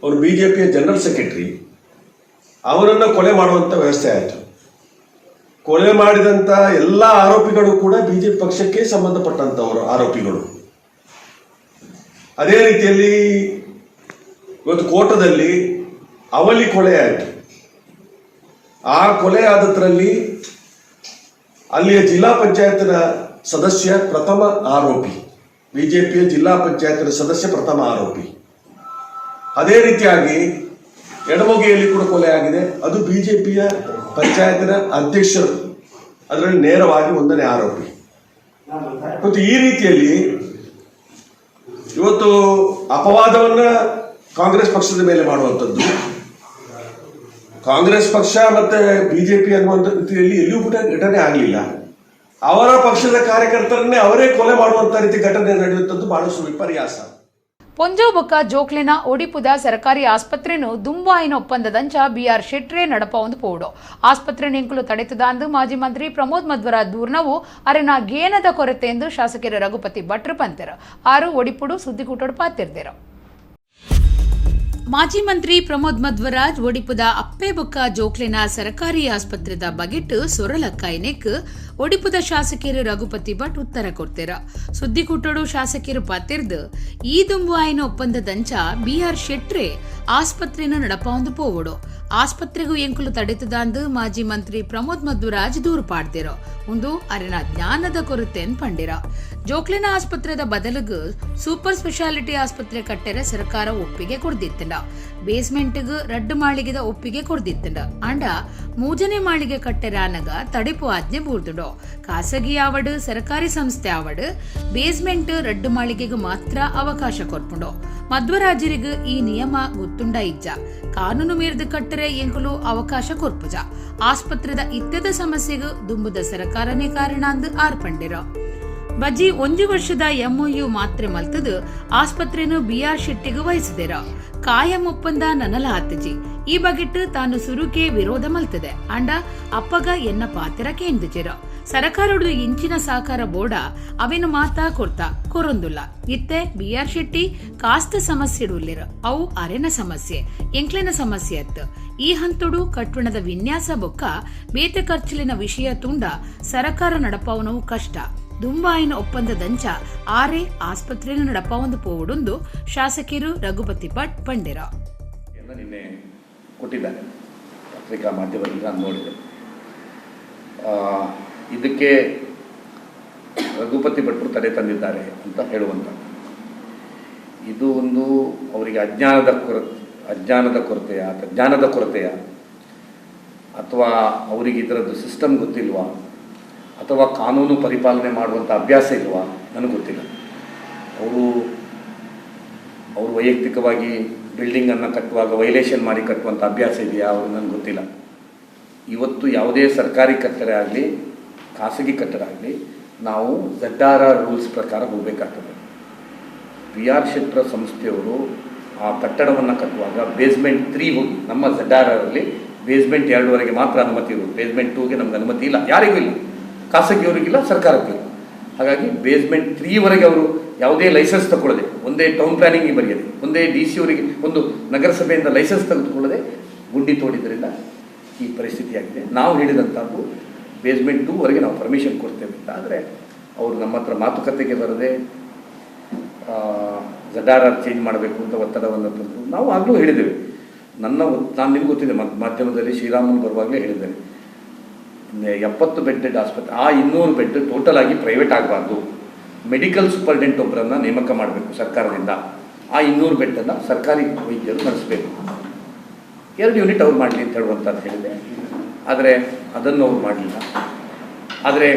ಅವರು ಬಿಜೆಪಿಯ ಜನರಲ್ ಸೆಕ್ರೆಟರಿ, ಅವರನ್ನು ಕೊಲೆ ಮಾಡುವಂಥ ವ್ಯವಸ್ಥೆ ಆಯಿತು. ಕೊಲೆ ಮಾಡಿದಂಥ ಎಲ್ಲ ಆರೋಪಿಗಳು ಕೂಡ ಬಿಜೆಪಿ ಪಕ್ಷಕ್ಕೆ ಸಂಬಂಧಪಟ್ಟಂತವರು ಆರೋಪಿಗಳು. ಅದೇ ರೀತಿಯಲ್ಲಿ ಇವತ್ತು ಕೋಟದಲ್ಲಿ ಅವಲಿ ಕೊಲೆ ಆಯಿತು. ಆ ಕೊಲೆ ಆದದ್ರಲ್ಲಿ ಅಲ್ಲಿಯ ಜಿಲ್ಲಾ ಪಂಚಾಯತ್ನ ಸದಸ್ಯ ಪ್ರಥಮ ಆರೋಪಿ, ಬಿಜೆಪಿಯ ಜಿಲ್ಲಾ ಪಂಚಾಯತ್ನ ಸದಸ್ಯ ಪ್ರಥಮ ಆರೋಪಿ. ಅದೇ ರೀತಿಯಾಗಿ ಎಡಮೊಗೆಯಲ್ಲಿ ಕೂಡ ಕೊಲೆ ಆಗಿದೆ. ಅದು ಬಿಜೆಪಿಯ ಪಂಚಾಯತ್ನ ಅಧ್ಯಕ್ಷರು ಅದರಲ್ಲಿ ನೇರವಾಗಿ ಒಂದನೇ ಆರೋಪಿ. ಮತ್ತು ಈ ರೀತಿಯಲ್ಲಿ ಇವತ್ತು ಅಪವಾದವನ್ನ ಕಾಂಗ್ರೆಸ್ ಪಕ್ಷದ ಮೇಲೆ ಮಾಡುವಂಥದ್ದು, ಕಾಂಗ್ರೆಸ್ ಪಕ್ಷ ಮತ್ತೆ ಬಿಜೆಪಿ ಅನ್ನುವಂಥ ರೀತಿಯಲ್ಲಿ ಎಲ್ಲಿಯೂ ಕೂಡ ಘಟನೆ ಆಗಲಿಲ್ಲ. ಅವರ ಪಕ್ಷದ ಕಾರ್ಯಕರ್ತರನ್ನೇ ಅವರೇ ಕೊಲೆ ಮಾಡುವಂತ ರೀತಿ ಘಟನೆ ನಡೆಯುವಂಥದ್ದು ಬಹಳಷ್ಟು ವಿಪರ್ಯಾಸ. ಪೊಂಜೋ ಬೊಕ್ಕ ಜೋಕ್ಲಿನ ಒಡಿಪುದ ಸರ್ಕಾರಿ ಆಸ್ಪತ್ರೆನು ದುಂಬಾಯಿನ ಒಪ್ಪಂದದಂಚ ಬಿಆರ್ ಶೆಟ್ರೆ ನಡಪ ಒಂದು ಪೋಡು ಆಸ್ಪತ್ರೆ ನಿಂಕುಲು ತಡೆತದಾಂದು ಮಾಜಿ ಮಂತ್ರಿ ಪ್ರಮೋದ್ ಮಧ್ವರಾಜ್ ದೂರ್ನವು ಅರೆನ ಗೇನದ ಕೊರತೆ ಎಂದು ಶಾಸಕರು ರಘುಪತಿ ಭಟ್ರು ಪಂತೆರು. ಆರು ಒಡಿಪುಡು ಸುದ್ದಿಕೂಟೋಡು ಪಾತಿರ್ದಿರು. ಮಾಜಿ ಮಂತ್ರಿ ಪ್ರಮೋದ್ ಮಧ್ವರಾಜ್ ಒಡಿಪುದ ಅಪ್ಪೆಬೊಕ್ಕ ಜೋಕ್ಲಿನ ಸರಕಾರಿ ಆಸ್ಪತ್ರೆದ ಬಗೆಟ್ ಸೊರಲಕ್ಕಾಯ್ನೆಕ್ ಒಡಿಪುದ ಶಾಸಕರು ರಘುಪತಿ ಭಟ್ ಉತ್ತರ ಕೊಡ್ತೀರ. ಸುದ್ದಿಕೂಟಡು ಶಾಸಕರು ಪಾತಿರ್ದು, ಈ ದುಂಬು ಆಯ್ನ ಒಪ್ಪಂದದಂಚ ಬಿಆರ್ ಶೆಟ್ರೆ ಆಸ್ಪತ್ರೆನ ನಡಪಾವಂದು ಪೋವಡು, ಆಸ್ಪತ್ರೆಗೂ ಎಂಕುಲು ತಡೆತದಾಂದು ಮಾಜಿ ಮಂತ್ರಿ ಪ್ರಮೋದ್ ಮಧ್ವರಾಜ್ ದೂರು ಪಾಡ್ದಿರೋ ಒಂದು ಅರೆನ ಜ್ಞಾನದ ಕೊರತೆ ಪಂಡಿರ. ಜೋಕ್ಲಿನ ಆಸ್ಪತ್ರೆದ ಬದಲಿಗೆ ಸೂಪರ್ ಸ್ಪೆಷಾಲಿಟಿ ಆಸ್ಪತ್ರೆ ಕಟ್ಟೆರೆ ಸರ್ಕಾರ ಒಪ್ಪಿಗೆ ಕೊಡ್ದಿತ್ತಂಡ. ಬೇಸ್ಮೆಂಟ್ಗ್ ರಡ್ಡು ಮಾಳಿಗೆದ ಒಪ್ಪಿಗೆ ಕೊಡ್ದಿತ್ತಂಡ. ಆಂಡ ಮೂಜನೆ ಮಾಳಿಗೆ ಕಟ್ಟೆರ ಅನಗ ತಡಿಪು ಆಜ್ಞೆ ಬೂರ್ದುಡು. ಖಾಸಗಿ ಆವಡು ಸರ್ಕಾರಿ ಸಂಸ್ಥೆ ಆವಡು ಬೇಸ್ಮೆಂಟ್ ರಡ್ಡು ಮಾಳಿಗೆಗೆ ಮಾತ್ರ ಅವಕಾಶ ಕೊರ್ಪುಂಡು. ಮಧ್ವರಾಜರಿಗೆ ಈ ನಿಯಮ ಗೊತ್ತುಂಡ ಇಜ್ಜ? ಕಾನೂನು ಮೀರಿದ ಕಟ್ಟರೆ ಎಂಕುಲು ಅವಕಾಶ ಕೊರ್ಪುಜ. ಆಸ್ಪತ್ರೆದ ಇತ್ತದ ಸಮಸ್ಯೆಗೆ ದುಂಬುದ ಸರ್ಕಾರನೇ ಕಾರಣ ಅಂದು ಆರ್ಪಂಡಿರೋ. ಬಜಿ ಒಂಜಿ ವರ್ಷದ ಎಂಒಯು ಮಾತ್ರೆ ಮಲ್ತದು ಆಸ್ಪತ್ರೆನು ಬಿಆರ್ ಶೆಟ್ಟಿಗೂ ವಹಿಸಿದಿರ. ಕಾಯಂ ಒಪ್ಪಂದ ನನಲ ಆತಜಿ. ಈ ಬಗೆಟ್ ತಾನು ಸುರುಕೆ ವಿರೋಧ ಮಲ್ತದೆ. ಅಂಡ ಅಪ್ಪಗ ಎನ್ನ ಪಾತ್ರ ಕೇಂದ್ರಜಿರ. ಸರಕಾರಡು ಇಂಚಿನ ಸಹಕಾರ ಬೋರ್ಡ ಅವೇನು ಮಾತಾ ಕೊರ್ತಾ ಕೊರೊಂದುಲ್ಲ. ಇತ್ತೆ ಬಿಆರ್ ಶೆಟ್ಟಿ ಕಾಸ್ತ ಸಮಸ್ಯೆ ಉಲ್ಲಿರ. ಅವು ಅರೆನ ಸಮಸ್ಯೆ, ಎಂಕ್ಲೆನ ಸಮಸ್ಯೆ ಅತ್ತು. ಈ ಹಂತಡು ಕಟ್ಟಣದ ವಿನ್ಯಾಸ ಬೊಕ್ಕ ಬೇತೆ ಖರ್ಚುಲಿನ ವಿಷಯ ತುಂಡ ಸರಕಾರ ನಡಪಾವನವು ಕಷ್ಟ. ದುಂಬಾಯಿನ ಒಪ್ಪಂದದಂಚ ಆರೆ ಆಸ್ಪತ್ರೆಯನ್ನು ನಡಪಾವೊಂದು ಪೋವುಡೊಂದು ಶಾಸಕರು ರಘುಪತಿ ಭಟ್ ಪಂಡಿರ. ನಿನ್ನೆ ಕೊಟ್ಟಿದ್ದಾರೆ ಪತ್ರಿಕಾ ಮಾಧ್ಯಮದಲ್ಲಿ ನಾನು ನೋಡಿದೆ. ಇದಕ್ಕೆ ರಘುಪತಿ ಭಟ್ರು ತಡೆ ತಂದಿದ್ದಾರೆ ಅಂತ ಹೇಳುವಂಥದ್ದು ಇದು ಒಂದು ಅವರಿಗೆ ಅಜ್ಞಾನದ ಕೊರತೆಯ ಅಥವಾ ಜ್ಞಾನದ ಕೊರತೆಯ, ಅಥವಾ ಅವರಿಗೆ ಇದರದ್ದು ಸಿಸ್ಟಮ್ ಗೊತ್ತಿಲ್ವಾ, ಅಥವಾ ಕಾನೂನು ಪರಿಪಾಲನೆ ಮಾಡುವಂಥ ಅಭ್ಯಾಸ ಇಲ್ವಾ, ನನಗೆ ಗೊತ್ತಿಲ್ಲ. ಅವರು ಅವರು ವೈಯಕ್ತಿಕವಾಗಿ ಬಿಲ್ಡಿಂಗನ್ನು ಕಟ್ಟುವಾಗ ವೈಲೇಷನ್ ಮಾಡಿ ಕಟ್ಟುವಂಥ ಅಭ್ಯಾಸ ಇದೆಯಾ ಅವರು, ನನಗೆ ಗೊತ್ತಿಲ್ಲ. ಇವತ್ತು ಯಾವುದೇ ಸರ್ಕಾರಿ ಕಟ್ಟಡ ಆಗಲಿ, ಖಾಸಗಿ ಕಟ್ಟಡ ಆಗಲಿ, ನಾವು ZRR rules ಪ್ರಕಾರ ಹೋಗಬೇಕಾಗ್ತದೆ. ಬಿ ಆರ್ ಶೆಟ್ಟರ ಸಂಸ್ಥೆಯವರು ಆ ಕಟ್ಟಡವನ್ನು ಕಟ್ಟುವಾಗ ಬೇಸ್ಮೆಂಟ್ 3 ಹೋಗಿ, ನಮ್ಮ ZRRಲ್ಲಿ ಬೇಸ್ಮೆಂಟ್ 2ವರೆಗೆ ಮಾತ್ರ ಅನುಮತಿ ಇರುವುದು. ಬೇಸ್ಮೆಂಟ್ 2ಗೆ ನಮ್ಗೆ ಅನುಮತಿ ಇಲ್ಲ, ಯಾರಿಗೂ ಇಲ್ಲ, ಖಾಸಗಿಯವರಿಗಿಲ್ಲ, ಸರ್ಕಾರಕ್ಕೂ ಇಲ್ಲ. ಹಾಗಾಗಿ ಬೇಸ್ಮೆಂಟ್ 3ವರೆಗೆ ಅವರು ಯಾವುದೇ ಲೈಸೆನ್ಸ್ ತಗೊಳ್ಳದೆ, ಒಂದೇ ಟೌನ್ ಪ್ಲಾನಿಂಗಿಗೆ ಬರೆಯದೆ, ಒಂದೇ ಡಿಸಿ ಅವರಿಗೆ, ಒಂದು ನಗರಸಭೆಯಿಂದ ಲೈಸೆನ್ಸ್ ತೆಗೆದುಕೊಳ್ಳದೆ ಗುಂಡಿ ತೋಡಿದ್ರಿಂದ ಈ ಪರಿಸ್ಥಿತಿಯಾಗಿದೆ. ನಾವು ಹೇಳಿದಂಥದ್ದು ಬೇಸ್ಮೆಂಟ್ 2ವರೆಗೆ ನಾವು ಪರ್ಮಿಷನ್ ಕೊಡ್ತೇವೆ ಅಂತ. ಆದರೆ ಅವರು ನಮ್ಮ ಹತ್ರ ಮಾತುಕತೆಗೆ ಬರದೆ ZRR change ಮಾಡಬೇಕು ಅಂತ ಒತ್ತಡವನ್ನು ತಂದು, ನಾವು ಆಗಲೂ ಹೇಳಿದ್ದೇವೆ. ನಾನು ನಿಮ್ಗೆ ಗೊತ್ತಿದೆ, ಮಾಧ್ಯಮದಲ್ಲಿ ಶ್ರೀರಾಮನ್ ಬರುವಾಗಲೇ ಹೇಳಿದ್ದೇನೆ, 70 ಬೆಡ್ಡೆಡ್ ಆಸ್ಪತ್ರೆ, ಆ 200 ಬೆಡ್ ಟೋಟಲ್ ಆಗಿ ಪ್ರೈವೇಟ್ ಆಗಬಾರ್ದು. ಮೆಡಿಕಲ್ ಸೂಪರ್ಡೆಂಟ್ ಒಬ್ಬರನ್ನು ನೇಮಕ ಮಾಡಬೇಕು ಸರ್ಕಾರದಿಂದ. ಆ 200 ಬೆಡ್ಡನ್ನು ಸರ್ಕಾರಿ ವೈದ್ಯರು ನಡೆಸಬೇಕು, 2 ಯೂನಿಟ್ ಅವ್ರು ಮಾಡಲಿ ಅಂತ ಹೇಳುವಂಥದ್ದು ಹೇಳಿದೆ. ಆದರೆ ಅದನ್ನು ಅವ್ರು ಮಾಡಲಿಲ್ಲ. ಆದರೆ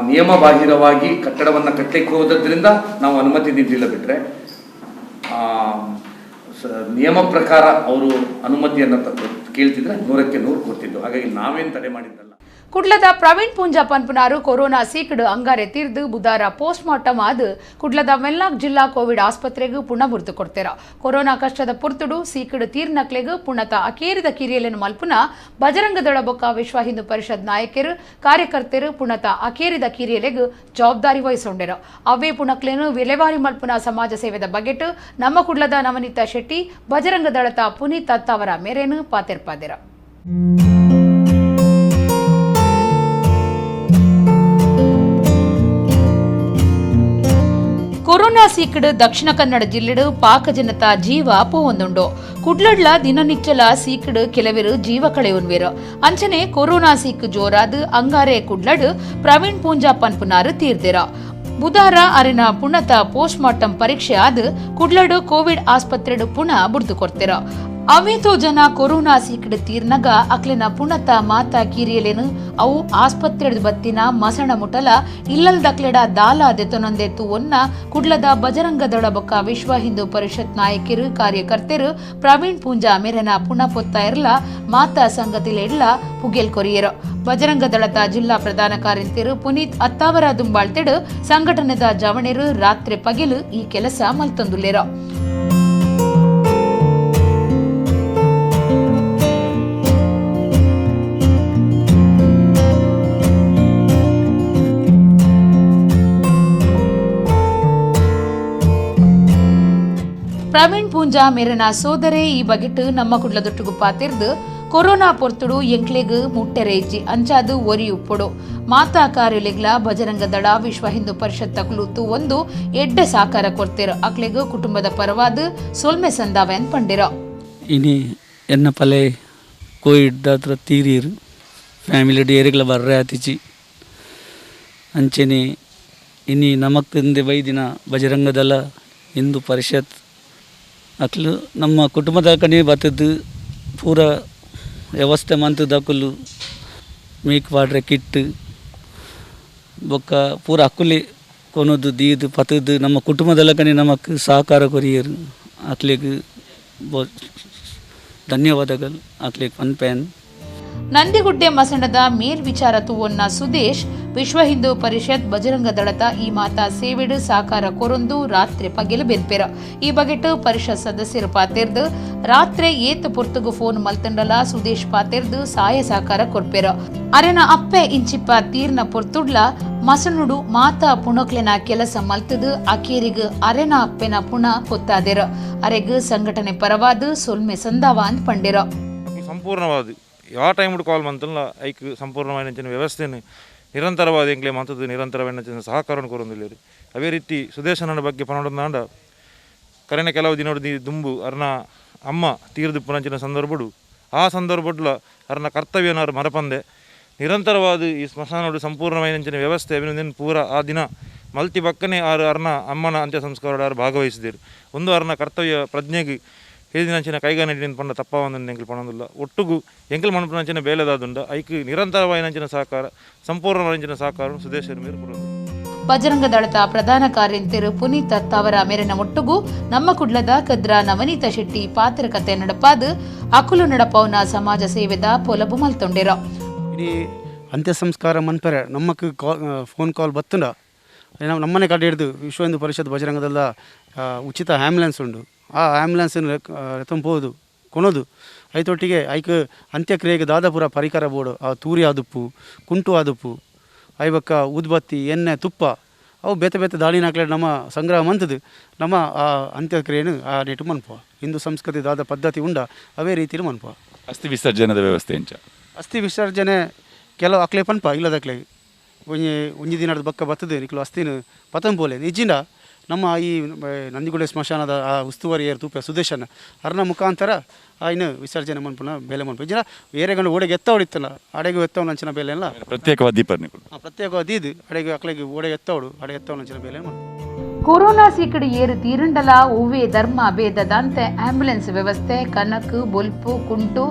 ನಿಯಮ ಬಾಹಿರವಾಗಿ ಕಟ್ಟಡವನ್ನು ಕಟ್ಟಲಿಕ್ಕೆ ಹೋದದ್ರಿಂದ ನಾವು ಅನುಮತಿ ನೀಡಲಿಲ್ಲ. ಬಿಟ್ಟರೆ ನಿಯಮ ಪ್ರಕಾರ ಅವರು ಅನುಮತಿಯನ್ನು ಕೇಳ್ತಿದ್ರೆ 100ಕ್ಕೆ 100 ಕೊಡ್ತಿದ್ದು. ಹಾಗಾಗಿ ನಾವೇನು ತಡೆ ಮಾಡಿದ್ದಲ್ಲ. ಕುಡ್ಲದ ಪ್ರವೀಣ್ ಪೂಂಜಾ ಪನ್ಪುನಾರು ಕೊರೋನಾ ಸೀಕಡು ಅಂಗಾರೆ ತೀರ್ದು ಬುಧಾರ ಪೋಸ್ಟ್ ಮಾರ್ಟಮ್ ಆದ್ ಕುಡ್ಲದ ವೆನ್ಲಾಕ್ ಜಿಲ್ಲಾ ಕೋವಿಡ್ ಆಸ್ಪತ್ರೆಗೂ ಪುಣ ಬುರ್ದು ಕೊಡ್ತೇರ. ಕೊರೋನಾ ಕಷ್ಟದ ಪುರ್ತುಡು ಸೀಕಡು ತೀರ್ನಕ್ಲೆಗ್ ಪುಣತ ಅಕೇರಿದ ಕಿರಿಯಲೆನು ಮಲ್ಪುನ ಬಜರಂಗದಳ ಬೊಕ್ಕ ವಿಶ್ವ ಹಿಂದೂ ಪರಿಷತ್ ನಾಯಕರು ಕಾರ್ಯಕರ್ತರು ಪುಣತ ಅಕೇರಿದ ಕಿರಿಯಲೆಗ್ ಜವಾಬ್ದಾರಿ ವಹಿಸೊಂಡೆರು. ಅವೇ ಪುಣಕ್ಲೇನು ವಿಲೇವಾರಿ ಮಲ್ಪುನ ಸಮಾಜ ಸೇವೆದ ಬಗೆಟ್ ನಮ್ಮ ಕುಡ್ಲದ ನವನೀತ ಶೆಟ್ಟಿ ಬಜರಂಗದಳತ ಪುನೀತ್ ಅತ್ತಾವರ ಮೇರೇನು ಪಾತೆರ್ಪಾದೆರ. ಕೊರೋನಾ ಸೀಕಡು ದಕ್ಷಿಣ ಕನ್ನಡ ಜಿಲ್ಲೆಡು ಪಾಕ ಜನತಾ ಜೀವ ಪೋವೊಂದುಂಡು. ಕುಡ್ಲಡ್ಲ ದಿನನಿಚ್ಚಲ ಸೀಕಡು ಕೆಲವರು ಜೀವ ಕಳೆಯುನ್ವೇರು. ಅಂಚನೆ ಕೊರೋನಾ ಸೀಕ್ ಜೋರಾದ್ ಅಂಗಾರೆ ಕುಡ್ಲಡ್ ಪ್ರವೀಣ್ ಪೂಂಜಾ ಪನ್ಪುನಾರು ತೀರ್ದಿರ. ಬುಧಾರ ಅರೆನ ಪುಣತ ಪೋಸ್ಟ್ ಮಾರ್ಟಂ ಪರೀಕ್ಷೆ ಆದ್ ಕುಡ್ಲಡು ಕೋವಿಡ್ ಆಸ್ಪತ್ರೆಡು ಪುಣ ಬುಡ್ದು ಕೊರ್ತಿರ. ಅವೇತೋ ಜನ ಕೊರೋನಾ ಸೀಕಡು ತೀರ್ನಗ ಅಕ್ಲೆನ ಪುಣತ ಮಾತಾ ಕೀರಿಯಲೇನು ಅವು ಆಸ್ಪತ್ರೆಡ್ ಬತ್ತಿನ ಮಸಣ ಮುಟಲ ಇಲ್ಲಲ್ದಕ್ಲೆಡ ದಾಲ ದೆತೊನೊಂದೆತ್ತು ಒನ್ನ ಕುಡ್ಲದ ಬಜರಂಗದಳ ಬೊಕ್ಕ ವಿಶ್ವ ಹಿಂದೂ ಪರಿಷತ್ ನಾಯಕರು ಕಾರ್ಯಕರ್ತರು ಪ್ರವೀಣ್ ಪೂಂಜಾ ಮೇರೆನ ಪುಣ ಪೊತ್ತ ಇರ್ಲ ಮಾತಾ ಸಂಗತಿಲೆಡ್ಲ ಪುಗೆಲ್ ಕೊರಿಯರು. ಬಜರಂಗದಳದ ಜಿಲ್ಲಾ ಪ್ರಧಾನ ಕಾರ್ಯಂತೆರು ಪುನೀತ್ ಅತ್ತಾವರ ದುಂಬಾಳ್ತೆಡು ಸಂಘಟನೆದ ಜವಣೆರು ರಾತ್ರಿ ಪಗೆಲು ಈ ಕೆಲಸ ಮಲ್ತೊಂದುಲ್ಲೆರು. ಪ್ರವೀಣ್ ಪೂಂಜಾ ಮೇರನ ಸೋದರೇ ಈ ಬಗೆಟ್ ನಮ್ಮ ಕುಡ್ಲದೊಟ್ಟುಗು ಪಾತಿರ್ದು ಕೊರೋನಾ ಪೊರ್ತುಡು ಎಂಕ್ಲೆಗ್ ಮುಟ್ಟೆರೇಜಿ ಅಂಚಾದು ಒರಿ ಉಪ್ಪುಡು ಮಾತಾ ಕಾರ್ಯಲೆಗ್ಲ ಬಜರಂಗ ದಳ ವಿಶ್ವ ಹಿಂದೂ ಪರಿಷತ್ ತಕಲೂತು ಒಂದು ಎಡ್ಡೆ ಸಾಕಾರ ಕೊಡ್ತಿರು. ಅಕ್ಲೆಗ್ ಕುಟುಂಬದ ಪರವಾದ ಸೊಲ್ಮೆ ಸಂದಾವೆನ್ ಪಂಡಿರ. ಇನಿ ಎನ್ನ ಪಲೆ ಕೋವಿಡ್ ದಾತ್ರ ತೀರಿರು ಫ್ಯಾಮಿಲಿ ಏರಿಗ್ಲ ಬರ್ರೆ ಆತಿಚಿ ಅಂಚೆನೆ ಇನಿ ನಮಕ್ಕಿಂದೆ ಬೈದಿನ ಬಜರಂಗದಳ ಹಿಂದೂ ಪರಿಷತ್ ಅಕ್ಲು ನಮ್ಮ ಕುಟುಂಬದ ಕಣೆ ಬತ್ತದ್ದು ಪೂರ ವ್ಯವಸ್ಥೆ ಮಂತದ ಅಕುಲು ಮೇಕ್ ಪಾಡ್ರೆ ಕಿಟ್ಟು ಬೊಕ್ಕ ಪೂರ ಅಕ್ಕುಲಿ ಕೊನೊದು ದೀದು ಪತದು ನಮ್ಮ ಕುಟುಂಬದಲ್ಲ ಕಣೆ ನಮಕ್ ಸಹಕಾರ ಕೊರಿಯರು. ಅಕ್ಲೆಗ್ ಧನ್ಯವಾದಗಳು ಅಕ್ಲೆಗ್ ಪನ್ಪೇನ್. ನಂದಿಗುಡ್ಡೆ ಮಸಣದ ಮೇಲ್ವಿಚಾರ ತೂವೊನ್ನ ಸುದೇಶ್ ವಿಶ್ವ ಹಿಂದೂ ಪರಿಷತ್ ಬಜರಂಗ ದಳತ ಈ ಮಾತಾ ಸೇವೆಡು ಸಾಕಾರ ಕೊರೊಂದು ರಾತ್ರಿ ಪಗೆಲು ಬೆನ್ಪೆರ. ಈ ಬಗೆಟ್ ಪರಿಷತ್ ಸದಸ್ಯರು ಪಾತೆರ್ದು ರಾತ್ರಿ ಏತ್ ಪೊರ್ತುಗು ಫೋನ್ ಮಲ್ತಂಡಲ ಸುದೇಶ್ ಪಾತೆರ್ದು ಸಾಯ ಸಾಕಾರ ಕೊರ್ಪೆರ. ಅರೆನ ಅಪ್ಪೆ ಇಂಚಿಪ್ಪ ತೀರ್ನ ಪೊರ್ತುಡ್ಲ ಮಸನುಡು ಮಾತಾ ಪುಣಕ್ಲೆನ ಕೆಲಸ ಮಲ್ತದು ಅಕೇರಿಗ್ ಅರೆನ ಅಪ್ಪೆನ ಪುಣ ಪೊತ್ತಾದೆರ. ಅರೆಗ್ ಸಂಘಟನೆ ಪರವಾದ ಸೊಲ್ಮೆ ಸಂದಾವ ಅಂದ್ ಪಂಡೆರ. ಸಂಪೂರ್ಣವಾದ ಯಾವ ಟೈಮ್ ಕಾಲ್ ಮಂತಲ್ಲ ಐಕ್ ಸಂಪೂರ್ಣವಾದ ವ್ಯವಸ್ಥೆಯನ್ನು ನಿರಂತರವಾದ ಎಂಕ್ಲೆ ಮಂತದ್ದು ನಿರಂತರವಾದ ಸಹಕಾರವನ್ನು ಕೊರೊಂದಿಲ್ಲ. ಅದೇ ರೀತಿ ಸುದೇಶನ ಬಗ್ಗೆ ಪನೊಂದಾಂಡ ಕರೆನ ಕೆಲವು ದಿನೋಡು ದುಂಬು ಅರ್ನ ಅಮ್ಮ ತೀರ್ದು ಪುನಂಚಿನ ಸಂದರ್ಭಡು ಆ ಸಂದರ್ಭಡ್ಲ ಅರ್ನ ಕರ್ತವ್ಯನ ಮರಪಂದೆ ನಿರಂತರವಾದ ಈ ಸ್ಮಶಾನೋಡು ಸಂಪೂರ್ಣವಾದ ವ್ಯವಸ್ಥೆ ಅಭಿನಂದನೆ ಪೂರ ಆ ದಿನ ಮಲ್ತಿ ಬಕ್ಕನೆ ಆರು ಅರ್ನ ಅಮ್ಮನ ಅಂತ್ಯ ಸಂಸ್ಕಾರ ಆರು ಭಾಗವಹಿಸಿದರು. ಒಂದು ಅರ್ನ ಕರ್ತವ್ಯ ಪ್ರಜ್ಞೆಗೆ ಹೇಳಿದಂಚಿನ ಕೈಗಾನಿಡಿನ ಪಂಡ ತಪ್ಪಾವಂದನ್ನು ಎಂಕಲ್ ಪಣೊಂದುಲ್ಲ. ಒಟ್ಟುಗು ಎಂಕಲ್ ಮಣಪುನಂಚಿನ ಬೇಲೆದಾದುಂಡ ಐಕ್ ನಿರಂತರವಾಯಿನಂಚಿನ ಸಹಕಾರ ಸಂಪೂರ್ಣವಾಯಿನಂಚಿನ ಸಹಕಾರ ಸುದೇಶರ ಮೇರೆ ಕೊಡೋದು. ಬಜರಂಗ ದಳದ ಪ್ರಧಾನ ಕಾರ್ಯಂತೆರು ಪುನೀತ್ ಅತ್ತಾವರ ಮೇರಿನ ಒಟ್ಟುಗು ನಮ್ಮ ಕುಡ್ಲದ ಕದ್ರ ನವನೀತ ಶೆಟ್ಟಿ ಪಾತ್ರಕತೆ ನಡಪಾದ ಅಕುಲು ನಡಪವನ ಸಮಾಜ ಸೇವೆದ ಪೊಲಬು ಮಲ್ತೊಂಡೆರ. ಇಡೀ ಅಂತ್ಯ ಸಂಸ್ಕಾರ ಮನ್ಪೆರೆ ನಮ್ಮಕ್ಕೆ ಫೋನ್ ಕಾಲ್ ಬತ್ತುಂಡ ನಮ್ಮನೆ ಕಡೆ ಹಿಡಿದು ವಿಶ್ವ ಹಿಂದೂ ಪರಿಷತ್ ಬಜರಂಗದಲ್ಲ ಉಚಿತ ಆ್ಯಂಬುಲೆನ್ಸ್ ಉಂಡು. ಆ ಆ್ಯಂಬುಲೆನ್ಸ್ ತಂಪೋದು ಕೊನೋದು ಐತೊಟ್ಟಿಗೆ ಐಕ್ ಅಂತ್ಯಕ್ರಿಯೆಗೆ ದಾದಾಪುರ ಪರಿಕರ ಬೋರ್ಡು ಆ ತೂರಿ ಆದುಪ್ಪು ಕುಂಟು ಆದುಪ್ಪು ಐಬಕ್ಕ ಉದ್ಬತ್ತಿ ಎಣ್ಣೆ ತುಪ್ಪ ಅವು ಬೇತೆ ಬೇತೆ ದಾಳಿನಾಕ್ಲೆ ನಮ್ಮ ಸಂಗ್ರಹ ಮಂತದ್ದು ನಮ್ಮ ಆ ಅಂತ್ಯಕ್ರಿಯೆಯನ್ನು ಆ ನೆಟ್ಟು ಮನ್ಪುವ. ಹಿಂದೂ ಸಂಸ್ಕೃತಿ ದಾದ ಪದ್ಧತಿ ಉಂಡ ಅವೇ ರೀತಿಯಲ್ಲಿ ಮನ್ಪುವ. ಅಸ್ಥಿ ವಿಸರ್ಜನದ ವ್ಯವಸ್ಥೆ ಎಂಚ? ಅಸ್ಥಿ ವಿಸರ್ಜನೆ ಕೆಲವು ಅಕ್ಲೆ ಪನ್ಪ ಇಲ್ಲದಕ್ಲೆ ಒಂಜಿ ಒಂಜಿ ದಿನದ ಬಕ್ಕ ಬತ್ತದು ನಿಕ್ಲು ಅಸ್ಥಿನ ಪತಂಪೋಲೆ ನಿಜಿಂಡ ನಮ್ಮ ಈ ನಂದಿಗುಡೆ ಸ್ಮಶಾನದ ಆ ಉಸ್ತುವಾರಿ ಏರು ತೂಪ ಸುದೇಶನ ಅರ್ನ ಮುಖಾಂತರ ಆ ಇನ್ನು ವಿಸರ್ಜನೆ ಮನ್ಪುನ ಬೇಲೆ ಮನ್ಪು ಇಜ್ಜಿನ ಏರೆಗಂಡು ಓಡೆಗೆ ಎತ್ತವಡು ಇತ್ತಲ್ಲ ಅಡೆಗೆ ಎತ್ತವನಂಚಿನ ಬೇಲೆ ಎಲ್ಲ ಪ್ರತ್ಯೇಕವಾದ ದೀಪರ್ನಿಗಳು ಪ್ರತ್ಯೇಕವಾದ ಇದು ಅಡೆಗೆ ಅಕ್ಲೆಗೆ ಓಡೆಗೆ ಎತ್ತವಡು ಅಡೆಗೆ ಎತ್ತವನಂಚಿನ ಬೇಲೆ ಮನ್ಪು. ಕೊರೋನಾ ಸೀಕಡು ಏರು ತೀರಂಡಲ ಒವ್ವೇ ಧರ್ಮ ಭೇದದಂತೆ ಆಂಬ್ಯುಲೆನ್ಸ್ ವ್ಯವಸ್ಥೆ ಕನಕ್ ಬೊಲ್ಪು ಕುಂಟು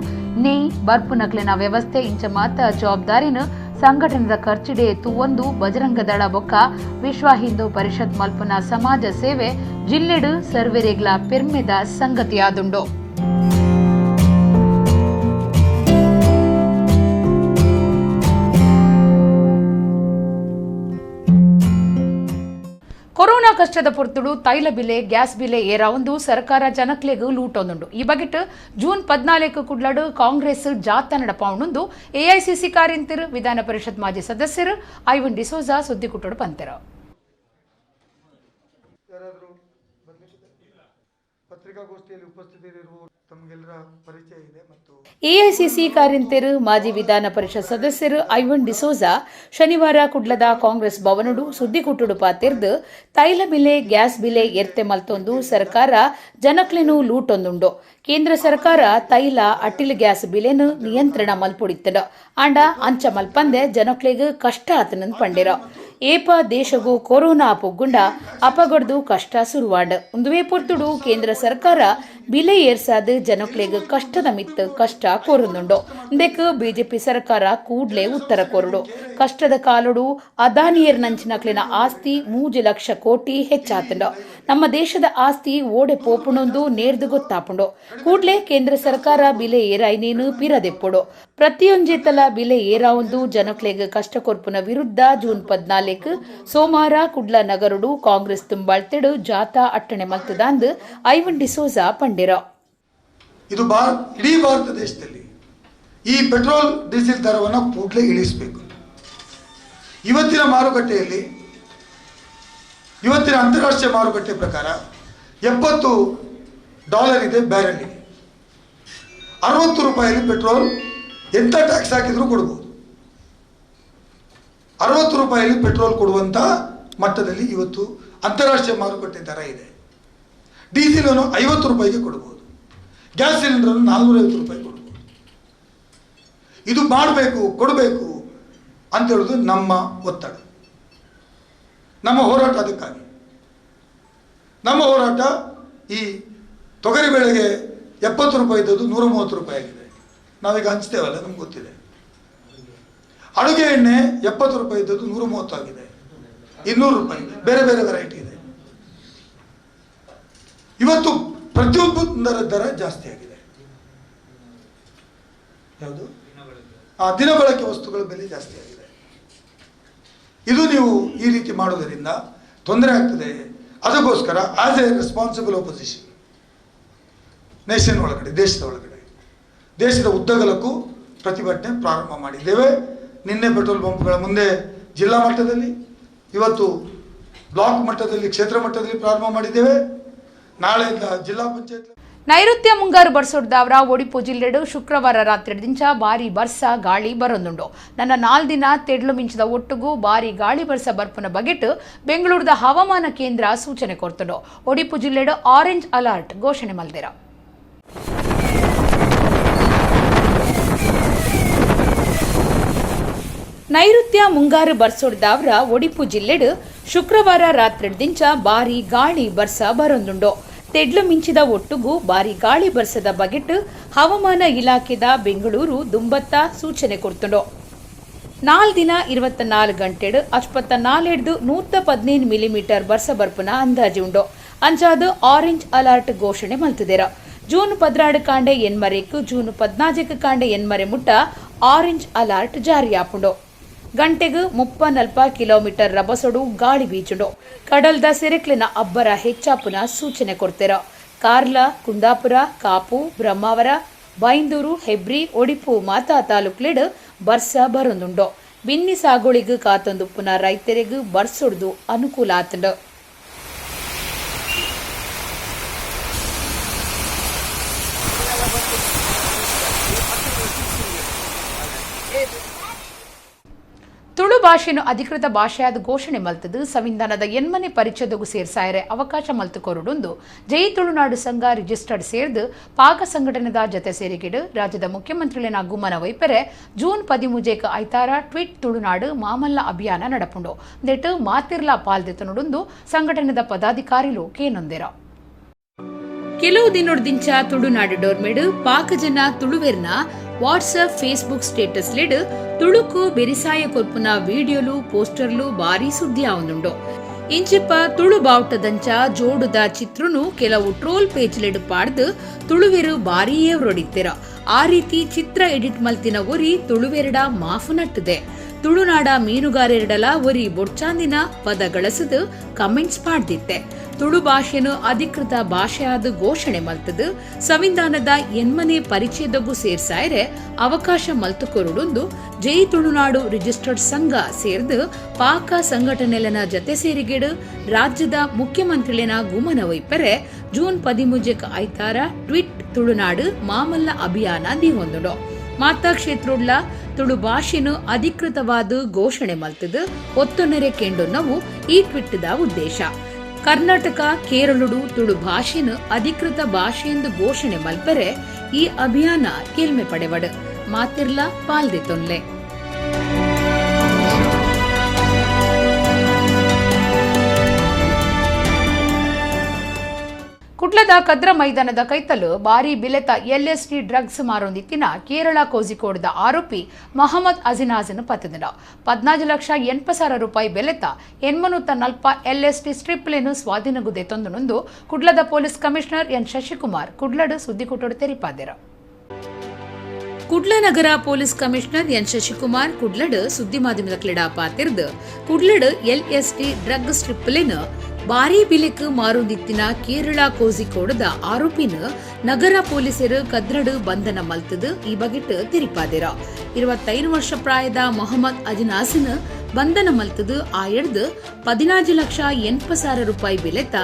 ನೇಯ್ ಬರ್ಪುನಕ್ಲೆನ ವ್ಯವಸ್ಥೆ ಇಂಚ ಮಾತ ಜವಾಬ್ದಾರಿನ ಸಂಘಟನೆದ ಖರ್ಚಿಡೆ ತೂವೊಂದು ಬಜರಂಗದಳ ಬೊಕ್ಕ ವಿಶ್ವ ಹಿಂದೂ ಪರಿಷತ್ ಮಲ್ಪುನ ಸಮಾಜ ಸೇವೆ ಜಿಲ್ಲೆಡು ಸರ್ವೆರೆಗ್ಲ ಪೆರ್ಮೆದ ಸಂಗತಿಯಾದುಂಡು. ಕೊರೋನಾ ಕಷ್ಟದ ಪೊರ್ತುಡು ತೈಲ ಬಿಲೆ ಗ್ಯಾಸ್ ಬಿಲೆ ಏರಾವೊಂದು ಸರ್ಕಾರ ಜನಕ್ಲೆಗ್ ಲೂಟೊಂದುಂಡು. ಈ ಬಗೆಟ್ ಜೂನ್ 14 ಕುಡ್ಲಡು ಕಾಂಗ್ರೆಸ್ ಜಾಥಾ ನಡಪಾವೊಂದು ಎಐಸಿಸಿ ಕಾರ್ಯಂತೆರ್ ವಿಧಾನ ಪರಿಷತ್ ಮಾಜಿ ಸದಸ್ಯರು ಐವನ್ ಡಿಸೋಜಾ ಸುದ್ದಿಕುಟ್ಟೋಡು ಪಂತೆರು. ಎಐಸಿಸಿ ಕಾರ್ಯಂತೆರು ಮಾಜಿ ವಿಧಾನ ಪರಿಷತ್ ಸದಸ್ಯರು ಐವನ್ ಡಿಸೋಜಾ ಶನಿವಾರ ಕುಡ್ಲದ ಕಾಂಗ್ರೆಸ್ ಭವನಡು ಸುದ್ದಿಕುಟ್ಟುಡು ಪಾತೆರ್ದು ತೈಲ ಬಿಲೆ ಗ್ಯಾಸ್ ಬಿಲೆ ಎರ್ತೆ ಮಲ್ತೊಂದು ಸರ್ಕಾರ ಜನಕ್ಲೆನು ಲೂಟೊಂದುಂಡು. ಕೇಂದ್ರ ಸರ್ಕಾರ ತೈಲ ಅಟ್ಟಿಲ್ ಗ್ಯಾಸ್ ಬಿಲೆನು ನಿಯಂತ್ರಣ ಮಲ್ಪೊಡಿತ್ತಂಡು. ಆಂಡ ಅಂಚ ಮಲ್ಪಂದೆ ಜನಕ್ಲೆಗ್ ಕಷ್ಟ ಆತನಂದ್ ಪಂಡೆರ. ಏಪ ದೇಶಗು ಕೊರೋನಾ ಪೊಗ್ಗುಂಡ ಅಪಗಡ್ದು ಕಷ್ಟ ಸುರುವಾಂಡ್. ಉಂದುವೇ ಪೊರ್ತುಡು ಕೇಂದ್ರ ಸರ್ಕಾರ ಬಿಲೆ ಏರ್ಸಾದ್ ಜನಕ್ಲೆಗ್ ಕಷ್ಟದ ಮಿತ್ತು ಕಷ್ಟ ಕೋರುಂದುಂಡು. ಇಂದೆಕ್ ಬಿಜೆಪಿ ಸರ್ಕಾರ ಕೂಡ್ಲೆ ಉತ್ತರ ಕೋರುಡು. ಕಷ್ಟದ ಕಾಲುಡು ಅದಾನಿಯರ್ ನಂಚಿನಕ್ಲೆನ ಆಸ್ತಿ 3 ಲಕ್ಷ ಕೋಟಿ ಹೆಚ್ಚಾತುಂಡು. ನಮ್ಮ ದೇಶದ ಆಸ್ತಿ ಓಡೆ ಪೋಪುಣೊಂದು ನೇರ್ದು ಗೊತ್ತಾಪುಂಡು. ಕೂಡ್ಲೆ ಕೇಂದ್ರ ಸರ್ಕಾರ ಬಿಲೆ ಏರಾಯ್ನೇನು ಪಿರದೆಪ್ಪುಡು. ಪ್ರತಿಯೊಂಜೆತಲ ಬಿಲೆ ಏರಾವೊಂದು ಜನಕ್ಲೆಗ್ ಕಷ್ಟ ಕೊರ್ಪುನ ವಿರುದ್ಧ ಜೂನ್ 14 ಸೋಮವಾರ ಕುಡ್ಲ ನಗರುಡು ಕಾಂಗ್ರೆಸ್ ತುಂಬಾಳ್ತೆಡು ಜಾಥಾ ಅಟ್ಟಣೆ ಮಲ್ತದಾಂದು ಐವನ್ ಡಿಸೋಜಾ ಪಂಡಿರ. ಇದು ಇಡೀ ಭಾರತ ದೇಶದಲ್ಲಿ ಈ ಪೆಟ್ರೋಲ್ ಡೀಸೆಲ್ ದರವನ್ನು ಕೂಡಲೇ ಇಳಿಸಬೇಕು. ಇವತ್ತಿನ ಮಾರುಕಟ್ಟೆಯಲ್ಲಿ, ಇವತ್ತಿನ ಅಂತಾರಾಷ್ಟ್ರೀಯ ಮಾರುಕಟ್ಟೆ ಪ್ರಕಾರ $70 ಇದೆ ಬ್ಯಾರೆಲ್ಗೆ. 60 ರೂಪಾಯಲ್ಲಿ ಪೆಟ್ರೋಲ್ ಎಂಥ ಟ್ಯಾಕ್ಸ್ ಹಾಕಿದರೂ ಕೊಡ್ಬೋದು. 60 ರೂಪಾಯಲ್ಲಿ ಪೆಟ್ರೋಲ್ ಕೊಡುವಂಥ ಮಟ್ಟದಲ್ಲಿ ಇವತ್ತು ಅಂತಾರಾಷ್ಟ್ರೀಯ ಮಾರುಕಟ್ಟೆ ದರ ಇದೆ. ಡೀಸೆಲನ್ನು 50 ರೂಪಾಯಿಗೆ ಕೊಡ್ಬೋದು, ಗ್ಯಾಸ್ ಸಿಲಿಂಡರನ್ನು 450 ರೂಪಾಯಿ ಕೊಡ್ಬೋದು. ಇದು ಮಾಡಬೇಕು, ಕೊಡಬೇಕು ಅಂತ ಹೇಳೋದು ನಮ್ಮ ಒತ್ತಡ, ನಮ್ಮ ಹೋರಾಟ. ಅದಕ್ಕಾಗಿ ನಮ್ಮ ಹೋರಾಟ. ಈ ತೊಗರಿ ಬೇಳೆಗೆ 70 ರೂಪಾಯಿ ಇದ್ದದ್ದು 130 ರೂಪಾಯಿ ಆಗಿದೆ. ನಾವೀಗ ಹಂಚ್ತೇವಲ್ಲ, ನಮ್ಗೆ ಗೊತ್ತಿದೆ. ಅಡುಗೆ ಎಣ್ಣೆ 70 ರೂಪಾಯಿ ಇದ್ದದ್ದು 130 ಆಗಿದೆ, 200 ರೂಪಾಯಿ. ಬೇರೆ ಬೇರೆ ವೆರೈಟಿ ಇದೆ. ಇವತ್ತು ಪ್ರತಿಯೊಬ್ಬರ ದರ ಜಾಸ್ತಿ ಆಗಿದೆ. ಯಾವುದು ದಿನಬಳಕೆ ವಸ್ತುಗಳ ಬೆಲೆ ಜಾಸ್ತಿ ಆಗಿದೆ. ಇದು ನೀವು ಈ ರೀತಿ ಮಾಡೋದರಿಂದ ತೊಂದರೆ ಆಗ್ತದೆ. ಅದಕ್ಕೋಸ್ಕರ as a responsible opposition nation ಒಳಗಡೆ, ದೇಶದ ಒಳಗಡೆ, ದೇಶದ ಉದ್ದಗಲಕ್ಕೂ ಪ್ರತಿಭಟನೆ ಪ್ರಾರಂಭ ಮಾಡಿದ್ದೇವೆ. ನಿನ್ನೆ ಪೆಟ್ರೋಲ್ ಪಂಪ್ಗಳ ಮುಂದೆ ಜಿಲ್ಲಾ ಮಟ್ಟದಲ್ಲಿ, ಇವತ್ತು ಬ್ಲಾಕ್ ಮಟ್ಟದಲ್ಲಿ, ಕ್ಷೇತ್ರ ಮಟ್ಟದಲ್ಲಿ ಪ್ರಾರಂಭ ಮಾಡಿದ್ದೇವೆ. ನಾಳೆಯಿಂದ ಜಿಲ್ಲಾ ಪಂಚಾಯತ್. ನೈಋತ್ಯ ಮುಂಗಾರು ಬರ್ಸೊಡ್ದಾವರ ಒಡಿಪು ಜಿಲ್ಲೆಡು ಶುಕ್ರವಾರ ರಾತ್ರಿ ದಿಂಚ ಭಾರಿ ಬರ್ಸ ಗಾಳಿ ಬರೊಂದುಂಡು. ನನ್ನ 4 ದಿನ ತೆಡ್ಲು ಮಿಂಚದ ಒಟ್ಟುಗೂ ಭಾರಿ ಗಾಳಿ ಬರ್ಸ ಬರ್ಪುನ ಬಗೆಟ್ ಬೆಂಗಳೂರದ ಹವಾಮಾನ ಕೇಂದ್ರ ಸೂಚನೆ ಕೊರ್ತುಂಡು. ಒಡಿಪು ಜಿಲ್ಲೆಡು ಆರೆಂಜ್ ಅಲರ್ಟ್ ಘೋಷಣೆ ಮಲ್ದೆರ. ನೈಋತ್ಯ ಮುಂಗಾರು ಬರ್ಸೊಡ್ದಾವರ ಒಡಿಪು ಜಿಲ್ಲೆಡು ಶುಕ್ರವಾರ ರಾತ್ರಿ ದಿಂಚ ಭಾರಿ ಗಾಳಿ ಬರ್ಸ ಬರೊಂದುಂಡು. ತೆಡ್ಲು ಮಿಂಚಿದ ಒಟ್ಟುಗೂ ಭಾರಿ ಗಾಳಿ ಬರ್ಸದ ಬಗೆಟ್ ಹವಾಮಾನ ಇಲಾಖೆದ ಬೆಂಗಳೂರು ದುಂಬತ್ತ ಸೂಚನೆ ಕೊಡ್ತುಂಡು. 4 ದಿನ 24 ಗಂಟೆಡು 64 115 ಮಿಲಿಮೀಟರ್ ಬರ್ಸ ಬರ್ಪುನ ಅಂದಾಜು ಉಂಡು. ಅಂಚಾದ ಆರೆಂಜ್ ಅಲರ್ಟ್ ಘೋಷಣೆ ಮಲ್ತುದೆರ. ಜೂನ್ 16 ಕಾಂಡೆ ಎನ್ಮರೆಕ್ ಜೂನ್ 14 ಕಾಂಡೆ ಎನ್ಮರೆ ಮುಟ್ಟ ಆರೆಂಜ್ ಅಲರ್ಟ್ ಜಾರಿಯಾಪುಂಡು. ಗಂಟೆಗೆ 34 ಕಿಲೋಮೀಟರ್ ರಭಸೊಡು ಗಾಳಿ ಬೀಚುಂಡು. ಕಡಲ್ದ ಸೆರೆಕ್ಲಿನ ಅಬ್ಬರ ಹೆಚ್ಚಾಪುನ ಸೂಚನೆ ಕೊಡ್ತಿರ. ಕಾರ್ಲ, ಕುಂದಾಪುರ, ಕಾಪು, ಬ್ರಹ್ಮಾವರ, ಬೈಂದೂರು, ಹೆಬ್ರಿ, ಒಡಿಪು ಮಾತಾ ತಾಲೂಕ್ಲೆಡ್ ಬರ್ಸ ಬರೊಂದುಂಡು. ಬಿನ್ನಿ ಸಾಗೋಳಿಗ್ ಕಾತೊಂದುಪ್ಪುನ ರೈತರಿಗ್ ಬರ್ಸೊಡ್ದು ಅನುಕೂಲ ಆತುಂಡು. ತುಳು ಭಾಷೆಯನ್ನು ಅಧಿಕೃತ ಭಾಷೆಯಾದ ಘೋಷಣೆ ಮಲ್ತದು ಸಂವಿಧಾನದ 8ನೇ ಪರಿಚ್ಛೇದಗೂ ಸೇರ್ಸಾಯರೆ ಅವಕಾಶ ಮಲ್ತು ಕೊರಡುಂದು ಜೈ ತುಳುನಾಡು ಸಂಘ ರಿಜಿಸ್ಟರ್ಡ್ ಸೇರ್ದು ಪಾಕ ಸಂಘಟನೆದ ಜತೆ ಸೇರಿಗಿಡು ರಾಜ್ಯದ ಮುಖ್ಯಮಂತ್ರಿಗಳಿನ ಗುಮ್ಮನ ವೈಪರೆ ಜೂನ್ 13 ಐತಾರ ಟ್ವೀಟ್ ತುಳುನಾಡು ಮಾಮಲ್ಲ ಅಭಿಯಾನ ನಡಪುಂಡು. ದೆಟ್ಟು ಮಾತಿರ್ಲಾ ಪಾಲ್ದೆತನುಡುಂದು ಸಂಘಟನೆದ ಪದಾಧಿಕಾರಿಲು ಕೇನೊಂದೆರ. ಕೆಲವು ದಿನೊಡ್ದಿಂಚ ತುಳುನಾಡು ಡೋರ್ಮೆಡು ಪಾಕ ಜನ ತುಳುವೆರ್ನ WhatsApp Facebook status lead Tuluku ಬೆರಿಸಾಯ ಕೊರ್ಪುನ ವಿಡಿಯೋಲು ಪೋಸ್ಟರ್ಲು ಬಾರಿ ಸುದ್ದಿ ಆವೊಂದುಂಡು. ಇಂಚಿಪ್ಪ ತುಳು ಬಾವುಟದಂಚ ಜೋಡುದ ಚಿತ್ರನು ಕೆಲವು ಟ್ರೋಲ್ ಪೇಜ್ ಲೆಡ್ ಪಾಡ್ದು ತುಳುವೆರು ಬಾರಿ ಏವ್ರೊಡಿತ್ತೆರ. ಆ ರೀತಿ ಚಿತ್ರ ಎಡಿಟ್ ಮಲ್ತಿನ ಒರಿ ತುಳುವೆರಡ ಮಾಫು ನಟ್ಟುದೆ. ತುಳುನಾಡ ಮೀನುಗಾರೆರಡಲ ಒರಿ ಬೊಡ್ಚಾಂದಿನ ಪದ ಗಳಸದು ಕಮೆಂಟ್ಸ್ ಪಾಡ್ದಿತ್ತೆ. ತುಳು ಭಾಷೆನು ಅಧಿಕೃತ ಭಾಷೆಯಾದ ಘೋಷಣೆ ಮಲ್ತದು ಸಂವಿಧಾನದ ಎನ್ಮನೆ ಪರಿಚ್ಛೇದಗೂ ಸೇರ್ಸಾಯರೆ ಅವಕಾಶ ಮಲ್ತು ಕೊರಡುಂದು ಜೈ ತುಳುನಾಡು ರಿಜಿಸ್ಟರ್ಡ್ ಸಂಘ ಸೇರ್ದು ಪಾಕ ಸಂಘಟನೆಲೆನ ಜತೆ ಸೇರಿಗೆಡು ರಾಜ್ಯದ ಮುಖ್ಯಮಂತ್ರಿಲೆನ ಗುಮನ ವೈಪರೆ ಜೂನ್ 13 ಐತಾರ ಟ್ವೀಟ್ ತುಳುನಾಡು ಮಾಮಲ್ಲ ಅಭಿಯಾನ ದೀವೊಂದುಂಡು. ಮಾತಾ ಕ್ಷೇತ್ರೋಡ್ಲ ತುಳು ಭಾಷೆನು ಅಧಿಕೃತವಾದ ಘೋಷಣೆ ಮಲ್ತದು ಒತ್ತೊನ್ನೆರೆ ಕೇಂಡೊನ್ನವು ಈ ಟ್ವಿಟ್ಟದ ಉದ್ದೇಶ. ಕರ್ನಾಟಕ ಕೇರಳಡು ತುಳು ಭಾಷೆನು ಅಧಿಕೃತ ಭಾಷೆಯೆಂದು ಘೋಷಣೆ ಮಲ್ಪರೆ ಈ ಅಭಿಯಾನ ಕೇಳ್ಮೆ ಪಡೆವಡು ಮಾತಿರ್ಲ ಪಾಲ್ದೆ ತೊನ್ಲೆ. ಕುಡ್ಲದ ಕದ್ರ ಮೈದಾನದ ಕೈತಲು ಭಾರಿ ಬಿಲೆತ ಎಲ್ಎಸ್ಡಿ ಡ್ರಗ್ಸ್ ಮಾರೊಂದಿತ್ತಿನ ಕೇರಳ ಕೋಜಿಕೋಡ್ದ ಆರೋಪಿ ಮೊಹಮ್ಮದ್ ಅಜಿನಾಜನ್ ಪತ್ತದಿನ 14,80,000 ರೂಪಾಯಿ ಬೆಲೆತ 840 ಎಲ್ಎಸ್ಡಿ ಸ್ಟ್ರಿಪ್ಲೇನು ಸ್ವಾಧೀನಗುದೆ ತಂದು ಕುಡ್ಲದ police commissioner N Shashikumar ಕುಡ್ಲಡು ಸುದ್ದಿಕೂಟೋಡು ತೆರಿಪಾದೆರು. Kudla ನಗರ police commissioner N Shashikumar ಕುಡ್ಲಡ್ ಸುದ್ದಿ ಮಾಧ್ಯಮದ ಕ್ಲಿಡಾ ಪಾತಿರ್ದು ಕುಡ್ಲಡ್ ಎಲ್ಎಸ್ಡಿ ಡ್ರಗ್ ಸ್ಟ್ರಿಪ್ಲೇನು ಭಾರೀ ಬಿಲೆಕ್ ಮಾರುಂದಿತ್ತಿನ ಕೇರಳ ಕೋಜಿಕೋಡದ ಆರೋಪಿನ ನಗರ ಪೊಲೀಸರು ಕದ್ರಡು ಬಂಧನ ಮಲ್ತದು ಈ ಬಗೆಟ್ ತಿರಿಪಾದಿರ. 25 ವರ್ಷ ಪ್ರಾಯದ ಮೊಹಮ್ಮದ್ ಅಜಿನಾಸನ್ ಬಂಧನ ಮಲ್ತದು ಆ ಎಡ್ದು 14,80,000 ರೂಪಾಯಿ ಬೆಲೆತ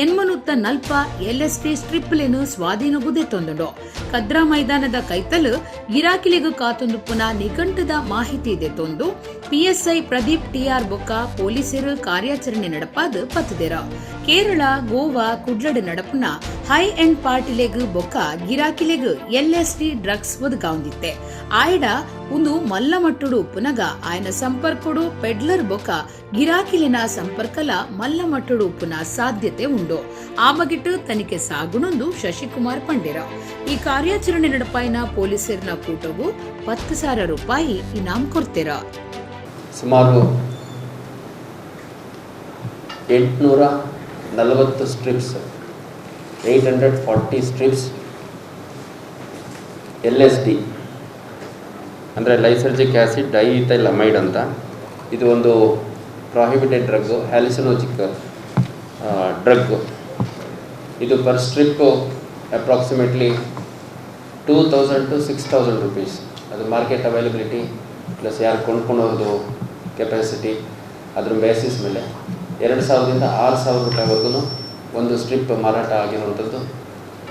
840 ಎಲ್ಎಸ್ಟಿ ಸ್ಟ್ರಿಪ್ಲೇನು ಸ್ವಾಧೀನಗುದೆ ತಂದುಂಡು. ಕದ್ರಾ ಮೈದಾನದ ಕೈತಲು ಗಿರಾಕಿಲಿಗೂ ಕಾತೊಂದು ಪುನಃ ನಿಘಂಟದ ಮಾಹಿತಿ ಇದೆ ತೊಂದು ಪಿಎಸ್ಐ ಪ್ರದೀಪ್ ಟಿಆರ್ ಬೊಕ್ಕ ಪೊಲೀಸರು ಕಾರ್ಯಾಚರಣೆ ನಡಪಾದು ಪತ್ತುದೆರ. ಕೇರಳ ಗೋವಾ ಕುಡ್ಲಡ್ ನಡಪುನ ಹೈ ಎಂಡ್ ಪಾರ್ಟಿಲೆಗ್ ಬೊಕ್ಕ ಗಿರಾಕಿಲೆಗ್ ಎಲ್ಎಸ್ಡಿ ಡ್ರಗ್ಸ್ ಒದಗಾವಂದಿತ್ತೆ. ಆಯಡ ಒಂದು ಮಲ್ಲ ಮಟ್ಟುಡು ಉಪ್ಪುನಗ ಆಯನ ಸಂಪರ್ಕಡು ಪೆಡ್ಲರ್ ಬೊಕ್ಕ ಗಿರಾಕಿಲಿನ ಸಂಪರ್ಕಲ ಮಲ್ಲ ಮಟ್ಟುಡು ಉಪ್ಪುನ ಸಾಧ್ಯತೆ ಉಂಡು. ಆ ಬಗೆಟ್ ತನಿಖೆ ಸಾಗುಣೊಂದು ಶಶಿಕುಮಾರ್ ಪಂಡಿರ. ಈ ಕಾರ್ಯಾಚರಣೆ ನಡಪಾಯಿನ ಪೊಲೀಸರಿನ ಕೂಟವು 10,000 ರೂಪಾಯಿ ಇನಾಮ್ ಕೊಡ್ತೀರ. ಸುಮಾರು 840 strips, 840 strips LSD ಅಂದರೆ ಲೈಸರ್ಜಿಕ್ ಆ್ಯಸಿಡ್ ಡೈಇಥೈಲ್ ಅಮೈಡ್ ಅಂತ, ಇದು ಒಂದು ಪ್ರಾಹಿಬಿಟೆಡ್ ಡ್ರಗ್ಗು, ಹ್ಯಾಲಿಸಿನೋಜಿಕ್ ಡ್ರಗ್ಗು. ಇದು per strip approximately 2,000 to 6,000 rupees. ಅದು market availability plus ಯಾರು ಕೊಂಡ್ಕೊಳೋದು ಕೆಪಾಸಿಟಿ ಅದ್ರ ಬೇಸಿಸ್ ಮೇಲೆ 2,000ದಿಂದ 6,000 ರೂಪಾಯಿವರೆಗೂ ಒಂದು ಸ್ಟ್ರಿಪ್ ಮಾರಾಟ ಆಗಿರುವಂಥದ್ದು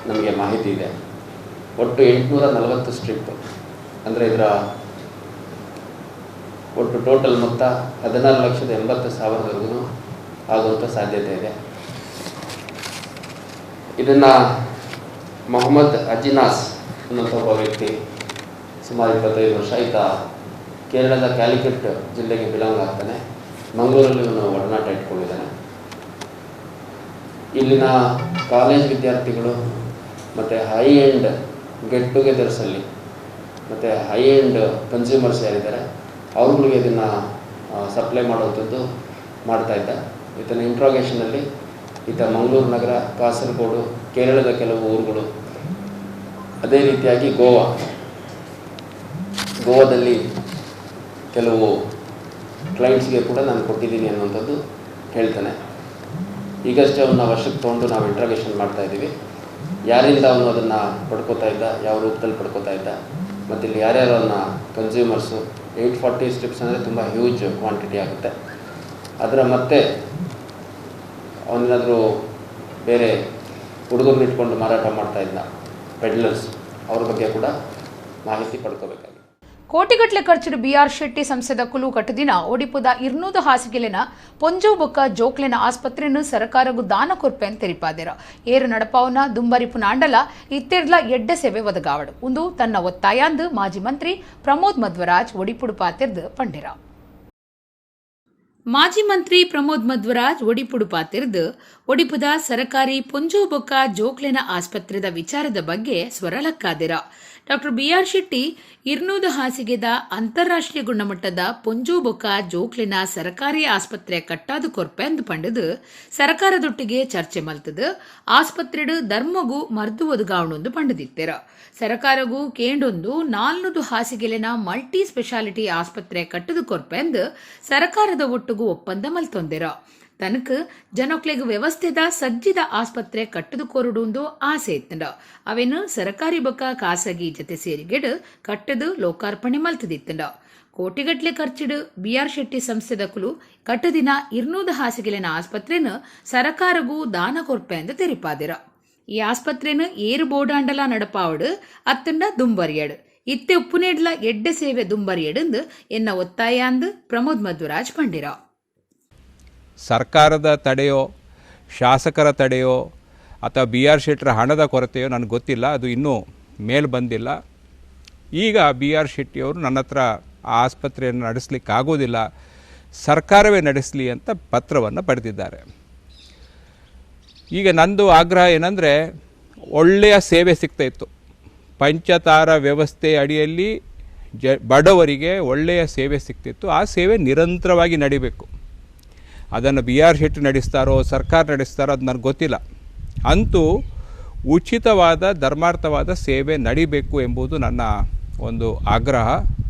ನಮಗೆ ಮಾಹಿತಿ ಇದೆ. ಒಟ್ಟು 840 ಸ್ಟ್ರಿಪ್ ಅಂದರೆ ಇದರ ಒಟ್ಟು ಟೋಟಲ್ ಮೊತ್ತ 14,80,000ವರೆಗೂ ಆಗುವಂಥ ಸಾಧ್ಯತೆ ಇದೆ. ಇದನ್ನು ಮೊಹಮ್ಮದ್ ಅಜಿನಾಸ್ ಅನ್ನುವಂಥ ಒಬ್ಬ ವ್ಯಕ್ತಿ, ಸುಮಾರು 25 ವರ್ಷ, ಈತ ಕೇರಳದ ಕ್ಯಾಲಿಕಟ್ ಜಿಲ್ಲೆಗೆ ಬಿಲಾಂಗ್ ಆಗ್ತಾನೆ. ಮಂಗಳೂರಲ್ಲಿ ಇವನು ಒಡನಾಟ ಇಟ್ಕೊಂಡಿದ್ದಾನೆ. ಇಲ್ಲಿನ ಕಾಲೇಜ್ ವಿದ್ಯಾರ್ಥಿಗಳು ಮತ್ತು high end get ಟುಗೆದರ್ಸಲ್ಲಿ ಮತ್ತು high end consumers ಯಾರಿದ್ದಾರೆ ಅವ್ರುಗಳಿಗೆ ಇದನ್ನು ಸಪ್ಲೈ ಮಾಡುವಂಥದ್ದು ಮಾಡ್ತಾಯಿದ್ದ. ಈತನ ಇಂಟ್ರಾಗೇಷನಲ್ಲಿ ಈತ ಮಂಗಳೂರು ನಗರ, ಕಾಸರಗೋಡು, ಕೇರಳದ ಕೆಲವು ಊರುಗಳು, ಅದೇ ರೀತಿಯಾಗಿ ಗೋವಾದಲ್ಲಿ ಕೆಲವು ಕ್ಲೈಂಟ್ಸ್ಗೆ ಕೂಡ ನಾನು ಕೊಟ್ಟಿದ್ದೀನಿ ಅನ್ನುವಂಥದ್ದು ಹೇಳ್ತಾನೆ. ಈಗಷ್ಟೇ ಅವನ್ನ ವಶಕ್ಕೆ ತೊಗೊಂಡು ನಾವು ಇಂಟ್ರಾಗೇಷನ್ ಮಾಡ್ತಾಯಿದ್ದೀವಿ. ಯಾರಿಂದ ಅವನು ಅದನ್ನು ಪಡ್ಕೋತಾ ಇದ್ದ, ಯಾವ ರೂಪದಲ್ಲಿ ಪಡ್ಕೋತಾ ಇದ್ದ, ಮತ್ತು ಇಲ್ಲಿ ಯಾರ್ಯಾರು ಅವನ್ನ ಕನ್ಸ್ಯೂಮರ್ಸು, 840 ಸ್ಟ್ರಿಪ್ಸ್ ಅಂದರೆ ತುಂಬ ಹ್ಯೂಜ್ ಕ್ವಾಂಟಿಟಿ ಆಗುತ್ತೆ. ಅದರ ಮತ್ತೆ ಅವನೇನಾದರೂ ಬೇರೆ ಹುಡುಗರನ್ನ ಇಟ್ಕೊಂಡು ಮಾರಾಟ ಮಾಡ್ತಾಯಿದ್ದ ಪೆಡ್ಲರ್ಸ್, ಅವ್ರ ಬಗ್ಗೆ ಕೂಡ ಮಾಹಿತಿ ಪಡ್ಕೋಬೇಕಾಗಿದೆ. ಕೋಟಿಗಟ್ಟಲೆ ಖರ್ಚು ಬಿಆರ್ ಶೆಟ್ಟಿ ಸಂಸದ ಕುಲು ಕಟ್ಟದಿನ ಒಡಿಪುದ 200 ಹಾಸಿಗೆಲೆನ ಪೊಂಜೋ ಬೊಕ್ಕ ಜೋಕ್ಲೆನ ಆಸ್ಪತ್ರೆಯನ್ನು ಸರ್ಕಾರಗೂ ದಾನ ಕೊರ್ಪೆ ಅಂತ ತೆರಿಪಾದೆರ. ಏರು ನಡಪಾವನ ದುಂಬರಿಪು ನಾಂಡಲ ಇತ್ತೆರ್ಲ ಎಡ್ಡೆ ಸೇವೆ ಒದಗಾವಡು ಒಂದು ತನ್ನ ಒತ್ತಾಯಾಂದು ಮಾಜಿ ಮಂತ್ರಿ ಪ್ರಮೋದ್ ಮಧ್ವರಾಜ್ ಒಡಿಪುಡು ಪಾತೆರ್ದು ಪಂಡಿರ. ಮಾಜಿ ಮಂತ್ರಿ ಪ್ರಮೋದ್ ಮಧ್ವರಾಜ್ ಒಡಿಪುಡು ಪಾತಿರ್ದು ಒಡಿಪುದ ಸರಕಾರಿ ಪೊಂಜೋ ಬೊಕ್ಕ ಜೋಕ್ಲೆನ ಆಸ್ಪತ್ರೆದ ವಿಚಾರದ ಬಗ್ಗೆ ಸ್ವರಲಕ್ಕಾದಿರ. ಡಾಕ್ಟರ್ ಬಿಆರ್ ಶೆಟ್ಟಿ 200 ಹಾಸಿಗೆದ ಅಂತಾರಾಷ್ಟ್ರೀಯ ಗುಣಮಟ್ಟದ ಪೊಂಜೋ ಬೊಕ್ಕ ಜೋಕ್ಲೆನ ಸರಕಾರಿ ಆಸ್ಪತ್ರೆ ಕಟ್ಟಾದು ಕೊರ್ಪೆಂದು ಪಂಡದು ಸರ್ಕಾರದೊಟ್ಟಿಗೆ ಚರ್ಚೆ ಮಲ್ತದು ಆಸ್ಪತ್ರೆಡು ಧರ್ಮಗು ಮರ್ದು ಒದಗಾವಣೊಂದು ಪಂಡದಿತ್ತೆರ. ಸರಕಾರಗೂ ಕೇಂಡೊಂದು 400 ಹಾಸಿಗೆಲೆನ ಮಲ್ಟಿ ಸ್ಪೆಷಾಲಿಟಿ ಆಸ್ಪತ್ರೆ ಕಟ್ಟದು ಕೊರ್ಪೆಂದು ಸರಕಾರದ ಒಟ್ಟುಗು ಒಪ್ಪಂದ ಮಲ್ತೊಂದೆರ. ತನಕ ಜನೊಕ್ಲೆಗ್ ವ್ಯವಸ್ಥೆದ ಸಜ್ಜಿದ ಆಸ್ಪತ್ರೆ ಕಟ್ಟದು ಕೊರಡುಂದು ಆಸೆ ಇತ್ತಂಡ ಅವೇನು ಸರಕಾರಿ ಬೊಕ್ಕ ಖಾಸಗಿ ಜತೆ ಸೇರಿಗೆಡು ಕಟ್ಟದು ಲೋಕಾರ್ಪಣೆ ಮಲ್ತದಿತ್ತಂಡ. ಕೋಟಿಗಟ್ಲೆ ಖರ್ಚಿಡು ಬಿಆರ್ ಶೆಟ್ಟಿ ಸಂಸ್ಥೆದ ಕುಲು ಕಟ್ಟದಿನ 200 ಹಾಸಿಗೆಲೆನ ಆಸ್ಪತ್ರೆನ ಸರಕಾರಗೂ ದಾನ ಕೊರ್ಪೆ ಎಂದು ತೆರಿಪಾದಿರ. ಈ ಆಸ್ಪತ್ರೆನ ಏರು ಬೋಡಾಂಡಲ ನಡಪಾವಡು ಅತ್ತಂಡ ದುಂಬರಿಯಡು ಇತ್ತೆ ಉಪ್ಪುನೇಡ್ಲ ಎಡ್ಡೆ ಸೇವೆ ದುಂಬರಿಯಡೆಂದು ಎನ್ನ ಒತ್ತಾಯ ಅಂದು ಪ್ರಮೋದ್ ಮಧ್ವರಾಜ್ ಪಂಡಿರ. ಸರ್ಕಾರದ ತಡೆಯೋ ಶಾಸಕರ ತಡೆಯೋ ಅಥವಾ ಬಿ ಆರ್ ಶೆಟ್ಟರ ಹಣದ ಕೊರತೆಯೋ ನನಗೆ ಗೊತ್ತಿಲ್ಲ, ಅದು ಇನ್ನೂ ಮೇಲೆ ಬಂದಿಲ್ಲ. ಈಗ ಬಿ ಆರ್ ಶೆಟ್ಟಿಯವರು ನನ್ನ ಹತ್ರ ಆ ಆಸ್ಪತ್ರೆಯನ್ನು ನಡೆಸಲಿಕ್ಕಾಗೋದಿಲ್ಲ, ಸರ್ಕಾರವೇ ನಡೆಸಲಿ ಅಂತ ಪತ್ರವನ್ನು ಬರೆದಿದ್ದಾರೆ. ಈಗ ನಂದು ಆಗ್ರಹ ಏನಂದರೆ, ಒಳ್ಳೆಯ ಸೇವೆ ಸಿಗ್ತಾಯಿತ್ತು, ಪಂಚತಾರ ವ್ಯವಸ್ಥೆ ಅಡಿಯಲ್ಲಿ ಬಡವರಿಗೆ ಒಳ್ಳೆಯ ಸೇವೆ ಸಿಗ್ತಿತ್ತು, ಆ ಸೇವೆ ನಿರಂತರವಾಗಿ ನಡಿಬೇಕು. ಅದನ್ನು ಬಿ ಆರ್ ಶೆಟ್ಟಿ ನಡೆಸ್ತಾರೋ ಸರ್ಕಾರ ನಡೆಸ್ತಾರೋ ಅದು ನನಗೆ ಗೊತ್ತಿಲ್ಲ, ಅಂತೂ ಉಚಿತವಾದ ಧರ್ಮಾರ್ಥವಾದ ಸೇವೆ ನಡಿಬೇಕು ಎಂಬುದು ನನ್ನ ಒಂದು ಆಗ್ರಹ.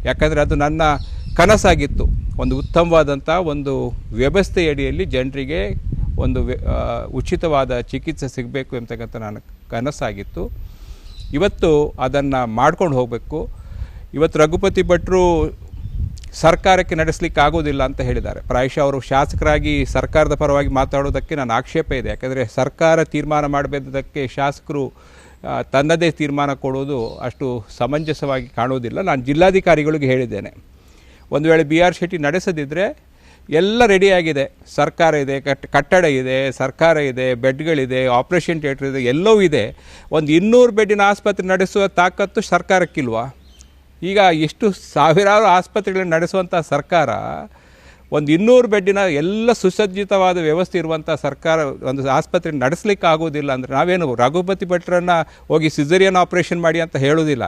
ಯಾಕಂದರೆ ಅದು ನನ್ನ ಕನಸಾಗಿತ್ತು, ಒಂದು ಉತ್ತಮವಾದಂಥ ಒಂದು ವ್ಯವಸ್ಥೆಯಡಿಯಲ್ಲಿ ಜನರಿಗೆ ಒಂದು ಉಚಿತವಾದ ಚಿಕಿತ್ಸೆ ಸಿಗಬೇಕು ಎಂಬತಕ್ಕಂಥ ನನ್ನ ಕನಸಾಗಿತ್ತು. ಇವತ್ತು ಅದನ್ನು ಮಾಡ್ಕೊಂಡು ಹೋಗಬೇಕು. ಇವತ್ತು ರಘುಪತಿ ಭಟ್ರು ಸರ್ಕಾರಕ್ಕೆ ನಡೆಸಲಿಕ್ಕೆ ಆಗೋದಿಲ್ಲ ಅಂತ ಹೇಳಿದ್ದಾರೆ. ಪ್ರಾಯಶಃ ಅವರು ಶಾಸಕರಾಗಿ ಸರ್ಕಾರದ ಪರವಾಗಿ ಮಾತಾಡೋದಕ್ಕೆ ನನ್ನ ಆಕ್ಷೇಪ ಇದೆ. ಯಾಕಂದರೆ ಸರ್ಕಾರ ತೀರ್ಮಾನ ಮಾಡಬೇಕಾದಕ್ಕೆ ಶಾಸಕರು ತನ್ನದೇ ತೀರ್ಮಾನ ಕೊಡೋದು ಅಷ್ಟು ಸಮಂಜಸವಾಗಿ ಕಾಣೋದಿಲ್ಲ. ನಾನು ಜಿಲ್ಲಾಧಿಕಾರಿಗಳಿಗೆ ಹೇಳಿದ್ದೇನೆ, ಒಂದು ವೇಳೆ ಬಿ ಆರ್ ಶೆಟ್ಟಿ ನಡೆಸದಿದ್ದರೆ ಎಲ್ಲ ರೆಡಿಯಾಗಿದೆ, ಸರ್ಕಾರ ಇದೆ, ಕಟ್ಟಡ ಇದೆ, ಸರ್ಕಾರ ಇದೆ, ಬೆಡ್ಗಳಿದೆ, ಆಪ್ರೇಷನ್ ಥಿಯೇಟ್ರ್ ಇದೆ, ಎಲ್ಲವೂ ಇದೆ. ಒಂದು 200 ಬೆಡ್ಡಿನ ಆಸ್ಪತ್ರೆ ನಡೆಸುವ ತಾಕತ್ತು ಸರ್ಕಾರಕ್ಕಿಲ್ವಾ? ಈಗ ಎಷ್ಟು ಸಾವಿರಾರು ಆಸ್ಪತ್ರೆಗಳನ್ನು ನಡೆಸುವಂಥ ಸರ್ಕಾರ, ಒಂದು 200 ಬೆಡ್ಡಿನ ಎಲ್ಲ ಸುಸಜ್ಜಿತವಾದ ವ್ಯವಸ್ಥೆ ಇರುವಂಥ ಸರ್ಕಾರ ಒಂದು ಆಸ್ಪತ್ರೆ ನಡೆಸಲಿಕ್ಕೆ ಆಗೋದಿಲ್ಲ ಅಂದರೆ ನಾವೇನು ರಘುಪತಿ ಭಟ್ರನ್ನು ಹೋಗಿ ಸಿಸರಿಯನ್ ಆಪ್ರೇಷನ್ ಮಾಡಿ ಅಂತ ಹೇಳೋದಿಲ್ಲ.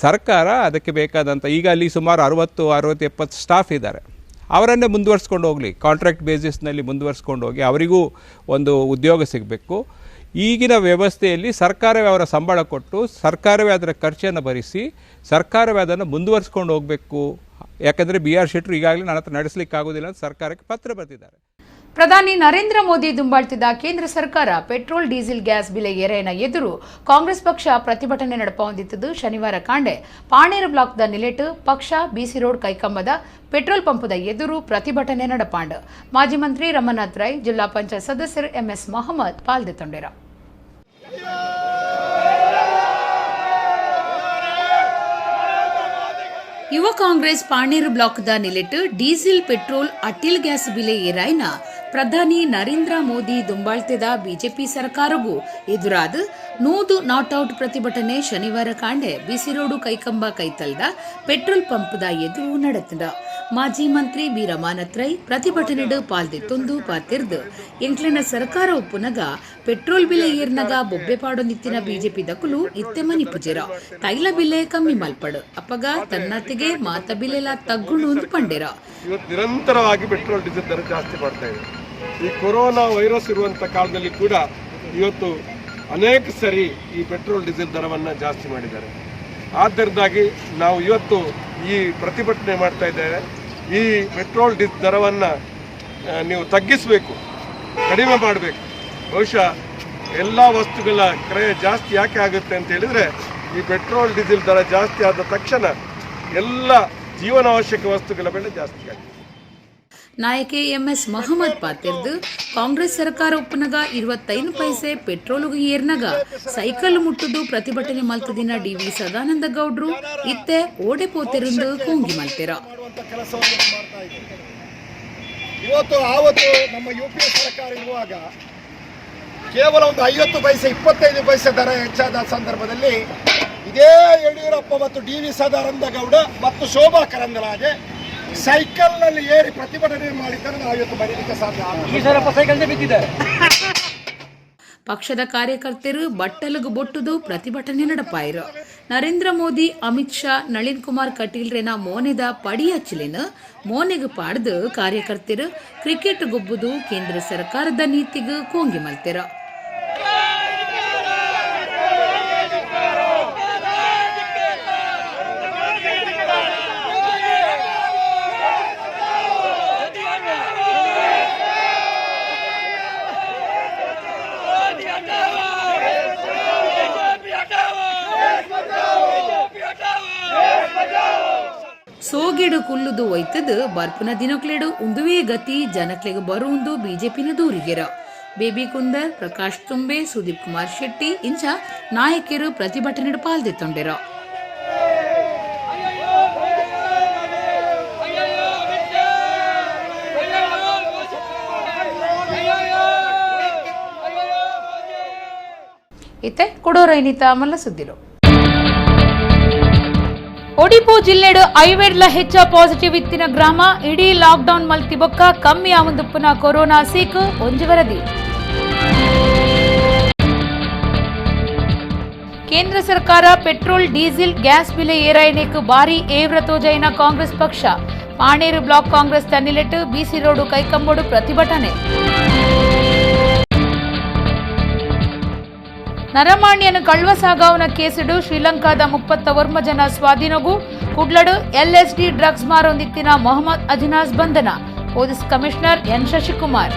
ಸರ್ಕಾರ ಅದಕ್ಕೆ ಬೇಕಾದಂಥ, ಈಗ ಅಲ್ಲಿ ಸುಮಾರು 60, 60, 70 ಸ್ಟಾಫ್ ಇದ್ದಾರೆ, ಅವರನ್ನೇ ಮುಂದುವರ್ಸ್ಕೊಂಡು ಹೋಗಲಿ, ಕಾಂಟ್ರಾಕ್ಟ್ ಬೇಸಿಸ್ನಲ್ಲಿ ಮುಂದುವರ್ಸ್ಕೊಂಡು ಹೋಗಿ ಅವರಿಗೂ ಒಂದು ಉದ್ಯೋಗ ಸಿಗಬೇಕು. ಈಗಿನ ವ್ಯವಸ್ಥೆಯಲ್ಲಿ ಸರ್ಕಾರವೇ ಅವರ ಸಂಬಳ ಕೊಟ್ಟು, ಸರ್ಕಾರವೇ ಅದರ ಖರ್ಚನ್ನು ಭರಿಸಿ, ಸರ್ಕಾರವೇ ಅದನ್ನು ಮುಂದುವರಿಸ್ಕೊಂಡು ಹೋಗಬೇಕು. ಯಾಕಂದರೆ ಬಿ ಆರ್ ಶೆಟ್ಟರು ಈಗಾಗಲೇ ನನ್ನ ಹತ್ರ ನಡೆಸಲಿಕ್ಕಾಗೋದಿಲ್ಲ ಅಂತ ಸರ್ಕಾರಕ್ಕೆ ಪತ್ರ ಬರೆದಿದ್ದಾರೆ. ಪ್ರಧಾನಿ ನರೇಂದ್ರ ಮೋದಿ ದುಂಬಾಳ್ತಿದ್ದ ಕೇಂದ್ರ ಸರ್ಕಾರ ಪೆಟ್ರೋಲ್ ಡೀಸೆಲ್ ಗ್ಯಾಸ್ ಬೆಲೆ ಏರಿನ ಎದುರು ಕಾಂಗ್ರೆಸ್ ಪಕ್ಷ ಪ್ರತಿಭಟನೆ ನಡೆಪೊಂದಿತ್ತು. ಶನಿವಾರ ಕಾಂಡೆ ಪಾಣೇರು ಬ್ಲಾಕ್ದ ನಿಲೆಟ್ ಪಕ್ಷ ಬಿಸಿ ರೋಡ್ ಕೈಕಂಬದ ಪೆಟ್ರೋಲ್ ಪಂಪದ ಎದುರು ಪ್ರತಿಭಟನೆ ನಡೆಪಾಂಡ್. ಮಾಜಿ ಮಂತ್ರಿ ರಮನಾಥ್ ರೈ, ಜಿಲ್ಲಾ ಪಂಚಾಯತ್ ಸದಸ್ಯರು ಎಂಎಸ್ ಮೊಹಮ್ಮದ್ ಪಾಲ್ದೆತೊಂಡೆರ. ಯುವ ಕಾಂಗ್ರೆಸ್ ಪಾಣೇರು ಬ್ಲಾಕ್ದ ನಿಲೆಟ್ ಡೀಸೆಲ್ ಪೆಟ್ರೋಲ್ ಅಟಿಲ್ ಗ್ಯಾಸ್ ಬೆಲೆ ಏರಾಯ್ನ ಪ್ರಧಾನಿ ನರೇಂದ್ರ ಮೋದಿ ದುಂಬಾಳ್ತಿದ ಬಿಜೆಪಿ ಸರ್ಕಾರಗೂ ಎದುರಾದ 100 not out ಪ್ರತಿಭಟನೆ ಶನಿವಾರ ಕಾಂಡೆ ಬಿಸಿ ರೋಡು ಕೈಕಂಬ ಕೈತಲ್ದ ಪೆಟ್ರೋಲ್ ಪಂಪ್ದ ಎದುರು ನಡೆತದ. ಮಾಜಿ ಮಂತ್ರಿ ಬಿ ರಮಾನಾಥ್ ರೈ ಪ್ರತಿಭಟನೆಡು ಪಾಲ್ದೆತ್ತೊಂದು ಪಾತಿರ್ದು ಎಂಕ್ಲೆನ ಸರ್ಕಾರ ಒಪ್ಪುನಗ ಪೆಟ್ರೋಲ್ ಬೆಲೆ ಏರ್ನಗ ಬೊಬ್ಬೆ ಪಾಡೊಂದಿತ್ತಿನ ಬಿಜೆಪಿ ದಕುಲು ಇತ್ತೆ ಮನಿಪುಜಿರ ತೈಲ ಬೆಲೆ ಕಮ್ಮಿ ಮಲ್ಪಡು ಅಪ್ಪಗ ತನ್ನತೆಗೆ ಮಾತ ಬಿಲೆಲ ತಗ್ಗುಣು ಅಂತ ಪಂಡೆರ. ಇವತ್ತು ನಿರಂತರವಾಗಿ ಪೆಟ್ರೋಲ್ ಡೀಸೆಲ್ ದರ ಜಾಸ್ತಿ ಮಾಡ್ತಾ ಇದೆ. ಈ ಕೊರೋನಾ ವೈರಸ್ ಇರುವಂಥ ಕಾಲದಲ್ಲಿ ಕೂಡ ಇವತ್ತು ಅನೇಕ ಸರಿ ಈ ಪೆಟ್ರೋಲ್ ಡೀಸೆಲ್ ದರವನ್ನು ಜಾಸ್ತಿ ಮಾಡಿದ್ದಾರೆ. ಆದ್ದರಿಂದಾಗಿ ನಾವು ಇವತ್ತು ಈ ಪ್ರತಿಭಟನೆ ಮಾಡ್ತಾ ಇದ್ದೇವೆ. ಈ ಪೆಟ್ರೋಲ್ ಡೀಸೆಲ್ ದರವನ್ನು ನೀವು ತಗ್ಗಿಸಬೇಕು, ಕಡಿಮೆ ಮಾಡಬೇಕು. ಬಹುಶಃ ಎಲ್ಲ ವಸ್ತುಗಳ ಕ್ರಯ ಜಾಸ್ತಿ ಯಾಕೆ ಆಗುತ್ತೆ ಅಂತ ಹೇಳಿದರೆ, ಈ ಪೆಟ್ರೋಲ್ ಡೀಸೆಲ್ ದರ ಜಾಸ್ತಿ ಆದ ತಕ್ಷಣ ಎಲ್ಲ ಜೀವನಾವಶ್ಯಕ ವಸ್ತುಗಳ ಬೆಲೆ ಜಾಸ್ತಿ ಆಗಿದೆ. ನಾಯಕೆ ಎಂಎಸ್ ಮೊಹಮ್ಮದ್ ಪಾತಿರ್ದು ಕಾಂಗ್ರೆಸ್ ಸರ್ಕಾರ ಒಪ್ಪನಗ 25 ಪೈಸೆ ಪೆಟ್ರೋಲ್ಗೂ ಏರ್ನಗ ಸೈಕಲ್ ಮುಟ್ಟುದು ಪ್ರತಿಭಟನೆ ಮಲ್ತದಿನ ಡಿವಿ ಸದಾನಂದ ಗೌಡ್ರು ಇತ್ತೆ ಓಡೆ ಪೋತೆರಂದು ಕೋಂಗಿ ಮಲ್ತೆರ. ಇವತ್ತು ಆವತ್ತು ನಮ್ಮ ಯುಪಿಎ ಸರ್ಕಾರ ಇರುವಾಗ ಕೇವಲ ಒಂದು 50 ಪೈಸೆ 25 ಪೈಸೆ ದರ ಹೆಚ್ಚಾದ ಸಂದರ್ಭದಲ್ಲಿ ಇದೇ ಯಡಿಯೂರಪ್ಪ ಮತ್ತು ಡಿ ವಿ ಸದಾನಂದ ಗೌಡ ಮತ್ತು ಶೋಭಾ ಕರಂದ್ಲಾಜೆ ಸೈಕಲ್ನಲ್ಲಿ ಏರಿ ಪ್ರತಿಭಟನೆ ಮಾಡಿದ್ದನ್ನು ನಾವು ಇವತ್ತು ಮರೀಲಿಕ್ಕೆ ಸಾಧ್ಯ ಬಿದ್ದಿದ್ದಾರೆ. ಪಕ್ಷದ ಕಾರ್ಯಕರ್ತರು ಬಟ್ಟಲುಗು ಬೊಟ್ಟುದು ಪ್ರತಿಭಟನೆ ನಡಪಾಯಿರು. ನರೇಂದ್ರ ಮೋದಿ, ಅಮಿತ್ ಶಾ, ನಳಿನ್ ಕುಮಾರ್ ಕಟೀಲ್ರೆನ ಮೋನೆದ ಪಡಿಯಚ್ಚಿಲೆನ್ ಮೋನೆಗ್ ಪಾಡ್ದು ಕಾರ್ಯಕರ್ತರು ಕ್ರಿಕೆಟ್ ಗೊಬ್ಬುದು ಕೇಂದ್ರ ಸರ್ಕಾರದ ನೀತಿಗೆ ಕೋಂಗಿ ಮಲ್ತೆರು. ಸೋಗೆಡು ಕುಲ್ಲುದು ಒಯ್ತದು ಬರ್ಪುನ ದಿನಕ್ಲೆಡು ಉಂದುವೇ ಗತಿ ಜನಕ್ಲೆಗ್ ಬರುಂದು ಬಿಜೆಪಿನ ದೂರಿಗೆರ. ಬೇಬಿ ಕುಂದರ್, ಪ್ರಕಾಶ್ ತುಂಬೆ, ಸುದೀಪ್ ಕುಮಾರ್ ಶೆಟ್ಟಿ ಇಂಚ ನಾಯಕರು ಪ್ರತಿಭಟನೆ ಪಾಲ್ದೆತ್ತೊಂಡೆರು. ಇತ್ತೆ ಕೊಡೋರೈನಿತ ಮಲ್ಲ ಸುದ್ದಿರು. ಒಡಿಪು ಜಿಲ್ಲೆಡು ಐವೆಡ್ಲ ಹೆಚ್ಚ ಪಾಸಿಟಿವ್ ಇತ್ತಿನ ಗ್ರಾಮ ಇಡೀ ಲಾಕ್ಡೌನ್ ಮಲ್ತಿ ಬೊಕ್ಕ ಕಮ್ಮಿ ಆವಂದುಪ್ಪುನ ಕೊರೋನಾ ಸೀಕು ಒಂಜಿ ವರದಿ. ಕೇಂದ್ರ ಸರ್ಕಾರ ಪೆಟ್ರೋಲ್ ಡೀಸೆಲ್ ಗ್ಯಾಸ್ ಬೆಲೆ ಏರಾಯಣೆಕ್ ಭಾರಿ ಏವ್ರ ತೋಜೈನ ಕಾಂಗ್ರೆಸ್ ಪಕ್ಷ. ಪಾಣೇರು ಬ್ಲಾಕ್ ಕಾಂಗ್ರೆಸ್ ತನ್ನಿಲೆಟ್ಟು ಬಿಸಿ ರೋಡು ಕೈಕಂಬೋಡು ಪ್ರತಿಭಟನೆ. ನರಮಾಣ್ಯನು ಕಳ್ವ ಸಾಗಾವನ ಕೇಸಿಡು ಶ್ರೀಲಂಕಾದ 39 ಜನ ಸ್ವಾಧೀನಗೂ ಕುಡ್ಲಡು ಎಲ್ಎಸ್ಡಿ ಡ್ರಗ್ಸ್ ಮಾರೊಂದಿತ್ತಿನ ಮೊಹಮ್ಮದ್ ಅಜ್ನಾಸ್ ಬಂಧನ. Police commissioner N Shashikumar.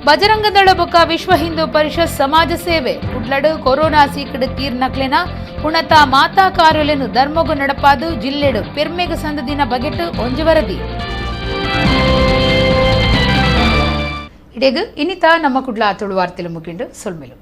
Bajrang Dal ಬೊಕ್ಕ ವಿಶ್ವ ಹಿಂದೂ ಪರಿಷತ್ ಸಮಾಜ ಸೇವೆ ಕುಡ್ಲಡು ಕೊರೋನಾ ಸೀಕಡು ತೀರ್ನಕ್ಲೆನ ಪುಣತ ಮಾತಾ ಕಾರ್ಯಲೆನು ಧರ್ಮಗು ನಡಪಾದು ಜಿಲ್ಲೆಡು ಪೆರ್ಮೆಗು ಸಂದದಿನ ಬಗೆಟ್ ಒಂಜಿ ವರದಿ. ಇಡೆಗ್ ಇನ್ನಿತ ನಮ್ಮ ಕುಡ್ಲ ತುಳುವಾರ್ತೆಲು ಮುಗಿಂಡು ಸೊಲ್ಮೆಲು.